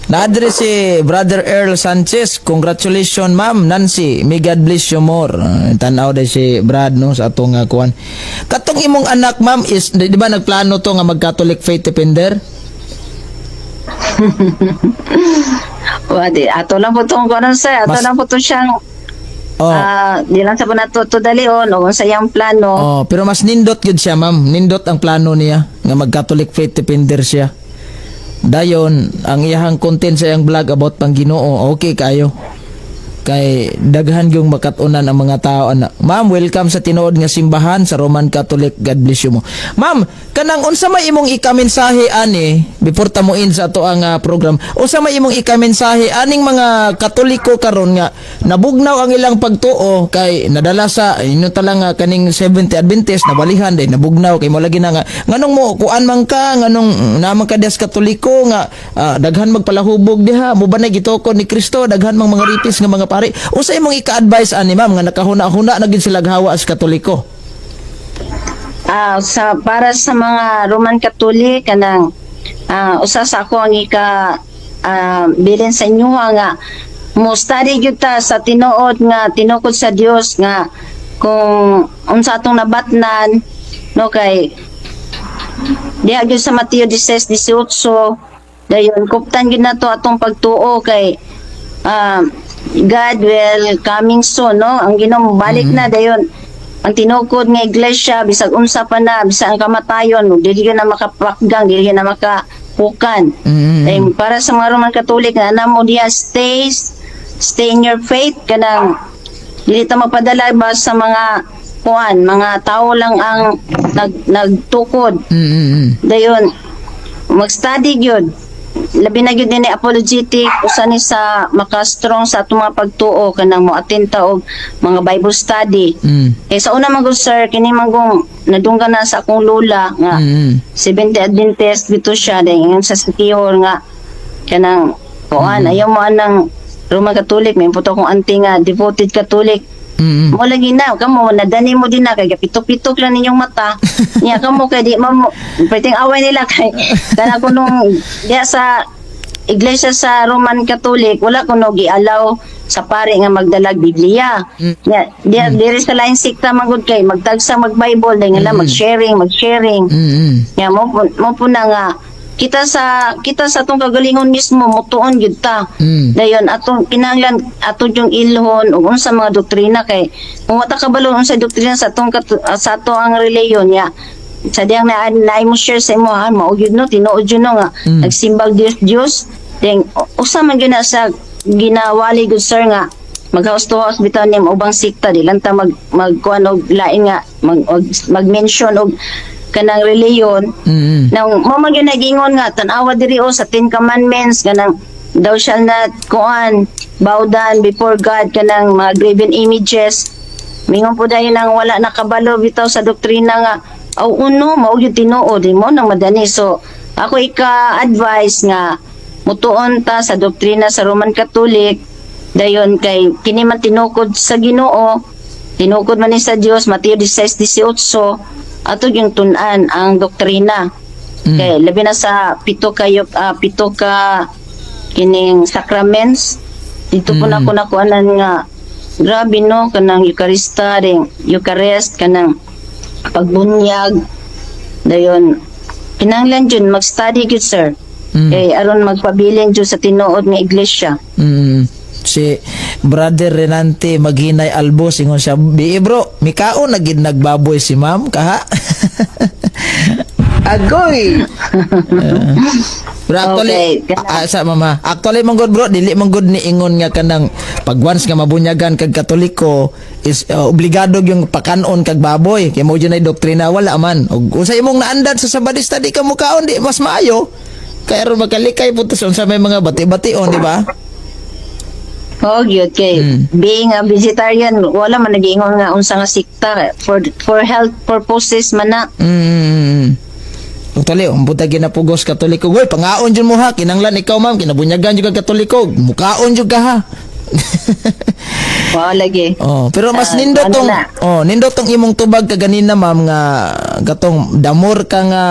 Na-address si Brother Earl Sanchez. Congratulations, Ma'am Nancy. May God bless you more. Tanaw day si Brad, no, sa atong kuan. Katong imong anak, ma'am, is di ba nagplano to nga mag-Catholic Faith Defender? Wa di ato lang po tong kuan sa ato lang po to siyang ah, di lang sa po nato to dalion o sa iyang plano. Oh, pero mas nindot gyud siya, ma'am. Nindot ang plano niya nga mag-Catholic Faith Defender siya. Dayon, ang iyahang content sa iyang vlog about pang Ginoo, okay kayo. Kay daghan yung makat-unan ang mga tao ana. Ma'am, welcome sa tinuod nga simbahan sa Roman Catholic. God bless you mo. Ma'am, kanang unsa may imong ikamensahe ani before tamuin sa ato ang program? Unsa may imong ikamensahe aning mga Katoliko karon nga nabugnaw ang ilang pagtuo kay nadala sa inyo tala nga kaning Seventh Adventist, nabalihan day nabugnaw kay mo lagi na nga nganong mo kuan man ka, nganong naman ka des Katoliko nga daghan magpalahubog diha mo ba na gitokod ni Kristo, daghan mang mga rapist nga mga pare? Unsa imong ika-advise ani, ma'am, nga nakahuna-huna na gid sila hawa as Katoliko? Ah, sa para sa mga Roman Catholic kanang usa sa ako ang ika bilin sa inyo nga mo study gyud ta sa tinuod nga tinukod sa Dios nga kung unsa atong nabatnan, no, kay diha gyud sa Mateo 16:18. Dayon kuptan gyud nato atong pagtuo kay God will coming soon, no, ang Ginoo balik na. Dayon ang tinukod nga iglesia, bisag unsa pa na, bisag ang kamatayon, dili gyud na makapakgang, dili gyud na makapukan. Dahil para sa mga Roman Catholic nga namo diha, stay stay in your faith, kanang dili ta mapadala ba sa mga kuan, mga tao lang ang nagtukod. Dayon mag-study gyud, labi na gyud ni apologetic, usa ni sa maka-strong sa atong mga pagtuo kanang mo attend ta og mga Bible study. Eh sa una man gud, sir, kini man gong nadunggan na sa akong lola nga Seventh Adventist dito siya, dahil sa Sikihor nga kanang kuan, ayaw mo anang Roman Catholic. May puto akong auntie nga devoted Catholic. Mo lagi na kamo nadani mo din na kay pitok-pitok lang ninyong mata niya kamo kay di mo pwedeng away nila kay kana ko nung diya sa iglesia sa Roman Catholic wala ko no gialaw sa pare nga magdalag Biblia. Nya diya diri sa lain sikta man gud kay magtagsa mag Bible dahil nga mag-sharing mag-sharing. Nya mo po na nga kita sa atong kagalingon mismo mutuon gyud ta. Dayon atong kinahanglan ato yung ilhon ug unsa mga doktrina kay kung wala kabalo unsa doktrina sa atong sa ato ang relihiyon niya sa diyang na na mo share sa imo ha, mao gyud no, tinuod gyud no nga nagsimbag Dios Dios. Then usa man gyud na sa ginawali gud, sir, nga mag house to house bitaw nim ubang sikta, di lang ta mag magkuan og lain nga mag-mention og kanang relihiyon. Nang mo man gyud nagingon nga tan-awa diri o sa Ten Commandments kanang thou shall not kuan bow down before God, kanang mga graven images. Mingon po dayon ang wala nakabalo bitaw sa doktrina nga aw uno mao gyud tinuod di mo nang madani. So ako ika-advise nga mutuon ta sa doktrina sa Roman Catholic, dayon kay kini man tinukod sa Ginoo, tinukod man ni sa Dios, Mateo 16:18, ato yung tun-an ang doktrina. Kay labi na sa pito kayo pito ka kining sacraments dito po na ko nakuanan nga grabe no, kanang Eucharista ring Eucharist, kanang pagbunyag. Dayon kinahanglan jud mag-study gyud, sir. Kay aron magpabilin jud sa tinuod nga iglesia. Si Brother Renante Maghinay Albos, ingon siya, "Bi bro, mikaon na gid nagbaboy si ma'am kaha." Agoy. Pero actually, Okay, sa mama, actually man gud bro, dili man gud ni ingon nga kanang pag once nga mabunyagan kag Katoliko is obligado yung pakanon kag baboy. Kay mo ay doktrina, wala man. Og unsa imong naandan sa Sabadista, di ka mukaon, di mas maayo. Kaya aron makalikay punto sa unsa may mga bati-bation, di ba? Oh, gyud kay being a vegetarian, wala man nag-iingon nga unsa nga sikta, for health purposes man na. Actually, umbutag ginapugos Katoliko. Hoy, pangaon jud mo ha. Kinanglan ikaw ma'am, kinabunyagan jud ka Katoliko. Mukaon jud ka ha. Wa lagi. Oh, pero mas Ah, nindot ano tong na? oh, nindot tong imong tubag kaganina ma'am nga katong damor ka nga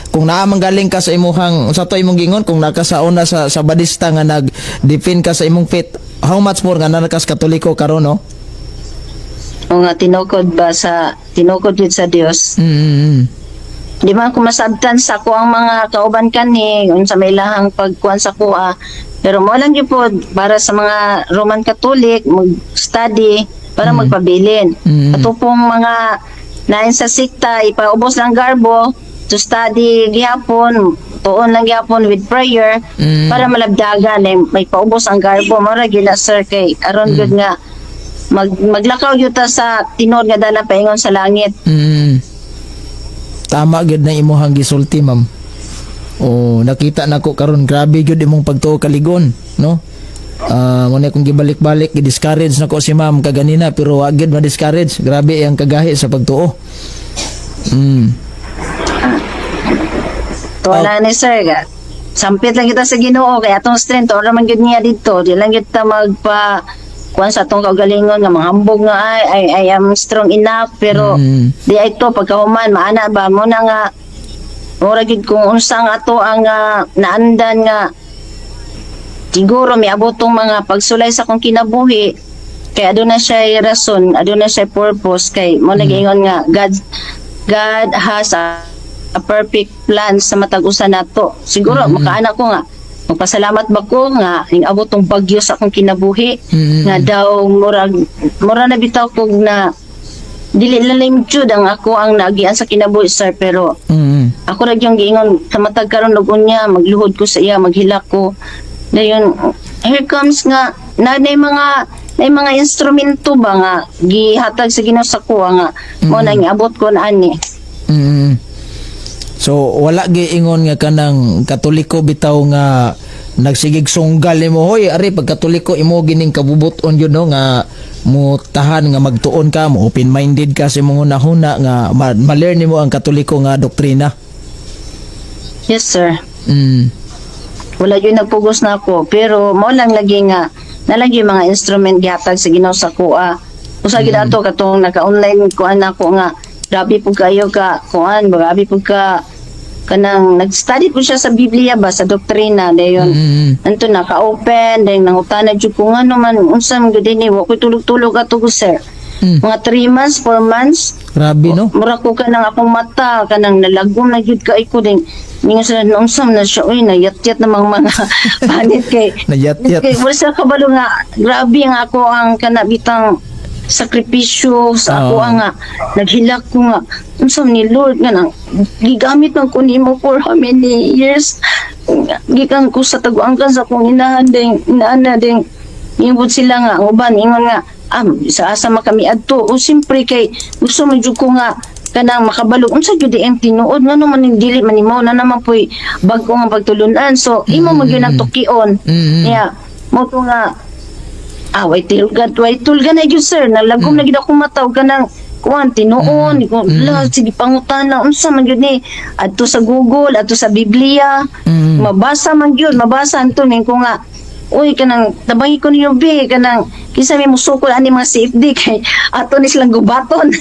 kung naa man galing ka sa imuhang, sa to imong gingon, kung nakasauna sa Sabadista nga nag-defend ka sa imong faith, how much more nga naa ka sa Katoliko karon, no? O nga tinukod ba sa tinukod jud sa Dios. Di man ko masabtan sa ko ang mga kauban kani unsa may ilahang pagkuan sa kuha. Pero mo lang gyud po para sa mga Roman Catholic mag-study para magpabilin. Ato pong mga nain sa sikta, ipaubos lang garbo to study gihapon, tuon lang gihapon with prayer para malabdagan eh, may paubos ang garbo mara gila sir, kay aron gyud nga maglakaw gyud ta sa tinuod nga dalan paingon sa langit. Tama gyud na imuhang gisulti, ma'am. Oh, nakita nako karon, grabe gyud imong pagtuo kaligon, no? Ah, mo na akong gibalik-balik, gi-discourage nako si ma'am kaganina pero wa gyud ma-discourage. Grabe ang kagahi sa pagtuo. Tuwa ni sir ga. Sampit lang kita sa Ginoo kay atong strength ora man gyud niya didto. Di lang gyud ta magpa kuan sa atong kaugalingon nga manghambog nga ay, I am strong enough, pero di ay to pagkahuman maana ba mo na nga mura gyud kung unsa nga ato ang naandan nga siguro miabot tong mga pagsulay sa akong kinabuhi kay aduna siya rason, aduna siya purpose, kay mo nag-ingon nga God has a perfect plan sa matag usa nato. Siguro makaana ko nga magpasalamat ba ko nga ning abot tong bagyo sa akong kinabuhi nga daw murag mura na bitaw kog na dili lalim jud ang ako ang naagian sa kinabuhi sir, pero ako ra yung giingon sa matag karon ug unya magluhod ko sa iya, maghilak ko. Dayon here comes nga na nay mga instrumento ba nga gihatag sa Ginoo sa kuha nga mo na giabot ko na ani. So wala giingon nga kanang Katoliko bitaw nga nagsigig sunggal nimo, "Hoy, ari pag Katoliko imo gining kabubut-on yun," no, nga mo tahan nga magtuon ka mo, open minded ka sa imong hunahuna nga ma-learn nimo ang Katoliko nga doktrina. Yes sir. Wala yun nagpugos na ako, pero mo lang lagi nga nalagi mga instrument gihatag sa Ginoo sa kuha. Usa gid ato katong naka-online kuan ako nga grabe pud kayo ka kuan, grabe pud ka kanang nag-study po siya sa Biblia ba, sa doktrina dayon. Anto naka-open dayon nangutana jud ko ngano man, unsa man gud ini, wa koy tulog-tulog ato ko sir. Mga 3 months, 4 months. Grabe, no? Mura ko kanang akong mata kanang nalagom na gyud kay ko din. Ningon sila, unsa man na siya, uy, nayatyat namang mga panit kay Nayatyat. kay wala sa kabalo nga grabe nga ako ang kana bitang sakripisyo sa ako ang nga naghilak ko nga unsa man ni Lord nga nang gigamit man ko nimo for how many years gikan ko sa taguangkan sa akong inahan ding inaana ding. Ingon sila nga ang uban ingon nga sa asa man kami adto o siyempre kay gusto man jud ko nga kanang makabalo unsa jud ang tinuod, ngano man ning dili man nimo na naman poy bag-o nga pagtulunan, so imo man gyud ang tukion. Yeah, mo to nga way tulga na gyud sir, nalagom na gyud akong mata og kanang kuan tinuon ko la sige pangutana unsa man gyud ni adto sa Google, adto sa Biblia. Mabasa man gyud, mabasa anto ning ko nga uy kanang tabangi ko niyo be kanang kinsa may musukol ani mga CFD kay ato ni silang gubaton.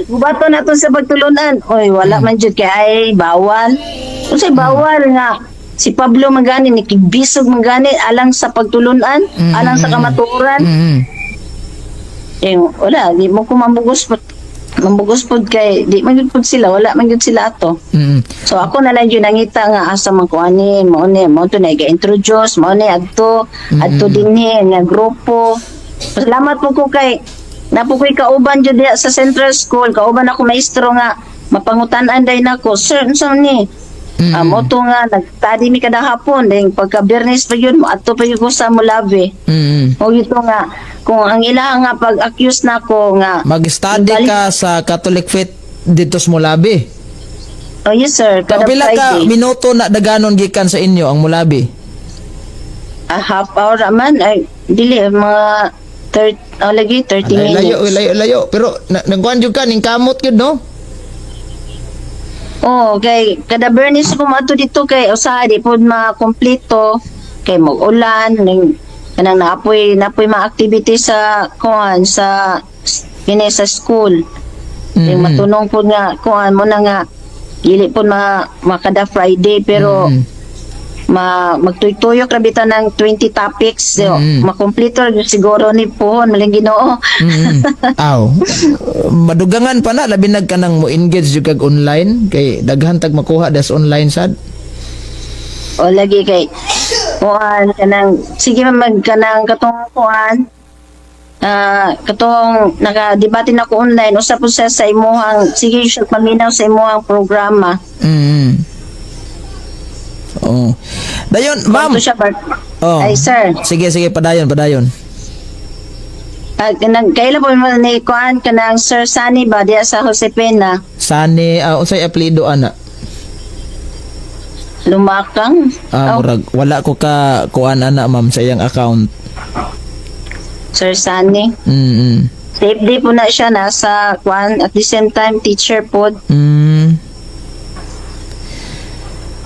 Gubaton nato sa pagtulunan. Oy, wala man jud kay ay bawal. Unsay bawal nga si Pablo magani nikigbisog magani alang sa pagtulunan, alang sa kamatuoran. Eh wala, di mo ko mamugos. Mambugos pod kay di man gyud pod sila, wala man gyud sila ato. So ako na lang yun nangita nga asa man ko ani, mao ni, mao to na introduce, mao ni adto, adto dinhi nga grupo. Salamat po ko kay napo ko'y kauban jud diha sa Central School, kauban ako maestro nga mapangutan-an day nako, "Sir, unsa man ni?" Ah, mo to nga nagtadi mi kada hapon, then pagka Biyernes pa yun mo adto pa yun ko sa Molave. O ito nga kung ang ila nga pag-accuse nako nga Mag-study ka sa Catholic Faith dito sa Molave. Oh yes, sir, kada Pila ka Friday. Minuto na daganon gikan sa inyo ang Molave? A half hour man ay dili, mga 30, oh, lagi 30 Ay, minutes. layo, layo, layo. Pero nagkuan jud ka ning kamot gyud, no? Oh, kay kada Bernis ko moadto dito kay usahay di pod makumpleto kay mag-ulan ning kanang naapoy mga activity sa kuan sa kini sa school. Kay matunong pod nga kuan mo na nga dili pod ma makada Friday pero ma magtuytuyok ra bitaw ng 20 topics, so, makumpleto ra gyud siguro ni puhon maling Ginoo. Aw. Madugangan pa na, labi nag kanang mo engage jud kag online kay daghan tag makuha das online sad. O lagi kay kuan kanang sige man mag kanang katong kuan, katong naka-debate na ko online, usa po siya sa imuhang sige siya paminaw sa imuhang programa. Oh. Dayon, ma'am. Ma'am siya Bart. Oh. Ay, sir. Sige, sige, padayon, padayon. Kanang kaila po mo ni kuan kanang Sir Sunny ba diya sa Josepena? Sani, unsay apelyido ana? Lumakang. Ah, Oh, murag wala ko ka kuan ana, ma'am, sa iyang account. Sir Sunny. Safe day po na siya nasa kuan, at the same time teacher po.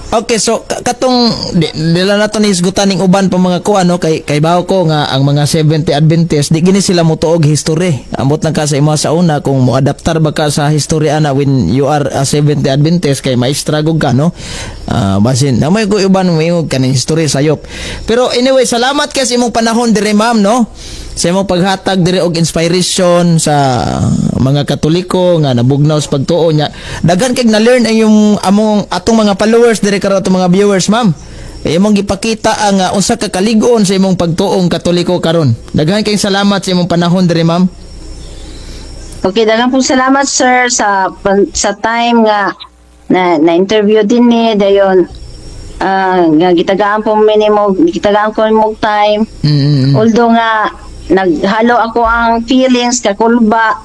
Okay, so katong dila na to nisgutan ning uban pa mga kuan, no, kay kay bawo ko nga ang mga 70 Adventist di gini sila motuog history. Ambot lang ka sa imo sa una kung moadaptar ba ka sa history ana when you are a 70 Adventist kay maestragog ka, no. Ah, basin na may ko uban moingog kaning history sayop. Pero anyway, salamat kay sa imong panahon dire, ma'am, no, sa imong paghatag dire og inspiration sa mga Katoliko nga nabugnaw sa pagtuo niya. Daghan kay na-learn ang yung among atong mga followers dire karon, atong mga viewers, ma'am. Imong gipakita ang unsa ka kalig-on sa imong pagtuong Katoliko karon. Daghan kay salamat sa imong panahon dire, ma'am. Okay, daghang pong salamat, sir, sa time nga na na-interview din ni dayon, nga gitagaan po mi nimo, gitagaan ko mo time. Although nga naghalo ako ang feelings kakulba.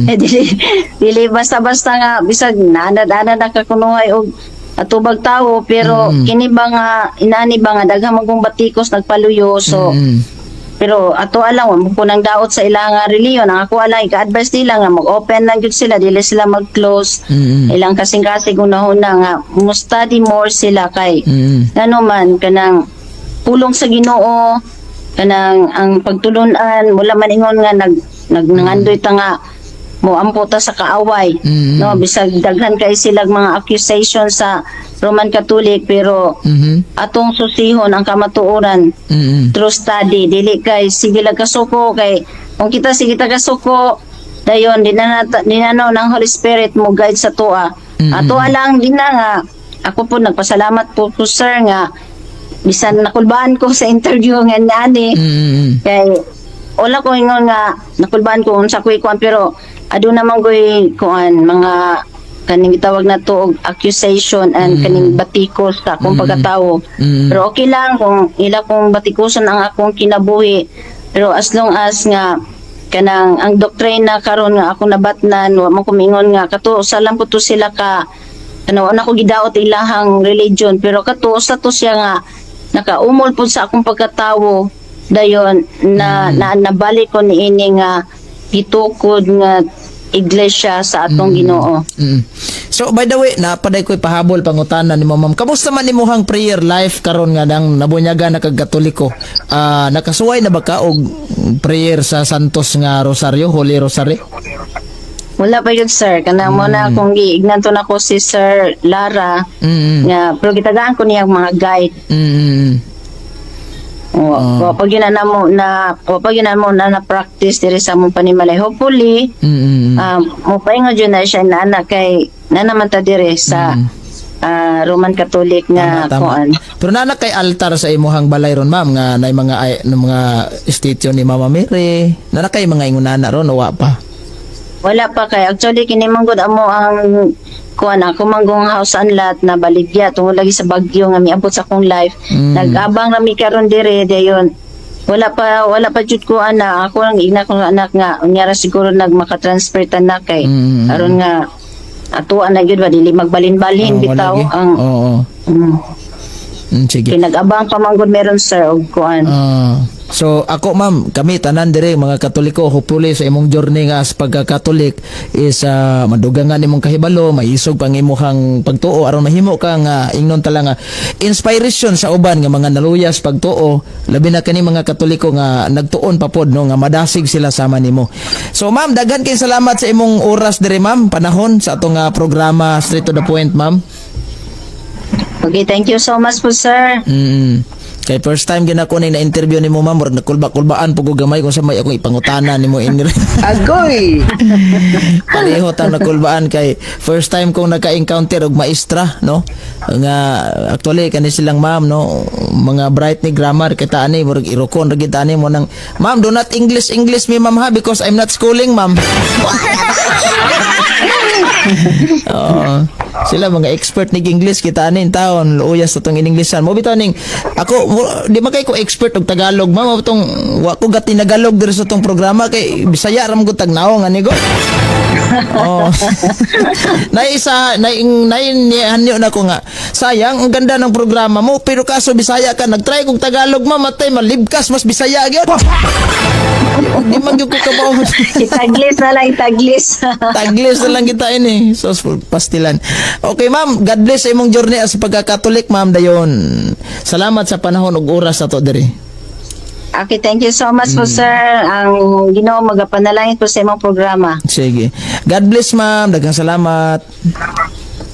Eh, dili dili basta-basta nga bisag naanad-anad na kakunuhay og atubag tawo, pero kini ba nga inani ba nga daghan man kong batikos nagpaluyo, so pero ato alang wa mo po nang daot sa ilang nga reliyon. Ang ako alang ika-advise nila nga mag-open lang gyud sila, dili sila mag-close. Ilang kasing-kasing hunahuna nga mo study more sila kay ngano man kanang pulong sa Ginoo, kanang ang pagtulunan wala man ingon nga nag nagnangandoy ta nga mo ampo ta sa kaaway. No, bisag daghan kay silag mga accusation sa Roman Catholic, pero atong susihon ang kamatuoran through study, dili kay sige lang kasuko, kay kung kita sige ta kasuko dayon di na di na no ng Holy Spirit mo guide sa tuwa. Ato lang din na nga ako po nagpasalamat po ko, sir, nga bisan nakulbaan ko sa interview nga niani kay wala ko ingon nga nakulbaan ko unsa ko'y kuan, pero aduna man ko'y kuan mga kaning gitawag na to og accusation and kaning batikos sa akong pagkatao. Pero okay lang kung ila kong batikuson ang akong kinabuhi. Pero as long as nga kanang ang doktrina karon nga akong nabatnan, wa man ko mingon nga kato sa lang po to sila ka ano, wala ko gidaot ilahang religion, pero kato sa to siya nga nakaumol po sa akong pagkatawo, dayon na na nabalik ko niini nga gitukod nga iglesia sa atong Ginoo. So by the way, napaday ko'y pahabol pangutana nimo, ma'am. Kamusta man imuhang prayer life karon nga nang nabunyaga na kag Katoliko? Ah, nakasuway na ba ka og prayer sa Santos nga Rosario, Holy Rosary? Wala pa yun, sir. Kanang mo na kung giignan to nako si Sir Lara nga pero gitagaan ko niya ang mga guide. Wa pa gyud na na practice diri sa among panimalay. Hopefully mo paingon jud na siya na anak kay na naman ta diri sa Roman Catholic nga Tama, tama. kuan. Pero naa na kay altar sa imuhang balay ron, ma'am, nga nay mga ay, ng mga statue ni Mama Mary. Naa na kay mga ingunana ron o wa pa? Wala pa kay actually kini man gud amo ang kuan, ako manggong house and lot na baligya tungod lagi sa bagyo nga miabot sa akong life. Nag-abang ra mi karon dire dayon. Wala pa jud ko ana, ako lang ina ko anak nga unya ra siguro nag maka-transfer ta na kay aron nga atuan na gyud ba, dili magbalin-balhin Oo, bitaw lagi. ang Oo. Sige. Kay nag-abang pa man gud meron, sir, og kuan. Ah. So ako, ma'am, kami tanan dire mga Katoliko, hopefully sa imong journey nga as pagka-Catholic is madugangan imong kahibalo, maisog pang imuhang pagtuo aron mahimo ka nga ingnon tala nga inspiration sa uban nga mga naluyas pagtuo, labi na kani mga Katoliko nga nagtuon pa pod, no, nga madasig sila sama nimo. So ma'am, daghan kay salamat sa imong oras dire, ma'am, panahon sa atong programa Straight to the Point, ma'am. Okay, thank you so much po, sir. Kay first time gina ko ning na-interview nimo, ma'am, murag nakulba-kulbaan pug gamay kung sa may akong ipangutana nimo in. Agoy! Pareho tang nakulbaan kay first time kong naka-encounter og maestra, no, nga actually kani silang ma'am, no, mga bright ni grammar kita ani, murag irokon ra gid ani mo nang, "Ma'am, do not English English me, ma'am, ha, because I'm not schooling, ma'am." Oo. Sila mga expert ni English kita ani taon luuyas sa tong ininglesan. Mo bitaw ning ako di man kay ko expert og Tagalog, ma'am, mo tong wa ko gati Tagalog diri sa tong programa kay Bisaya ra man gud tagnaong ani ko. Oh. Naisa nay nay hanyo na ko nga. Sayang, ang ganda ng programa mo pero kaso Bisaya ka. Nagtry kog Tagalog, ma'am, matay malibkas, mas Bisaya gyud. Di man gyud ko kabaw. Itaglis na lang, itaglis. Taglis na lang kita ini. So, pastilan. Okay, ma'am. God bless sa imong journey as pagka-Catholic, ma'am. Dayon. Salamat sa panahon ug oras ato diri. Okay, thank you so much po, sir. Ang Ginoo magapanalangin po sa imong programa. Sige. God bless, ma'am. Daghang salamat.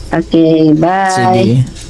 Okay, bye. Sige.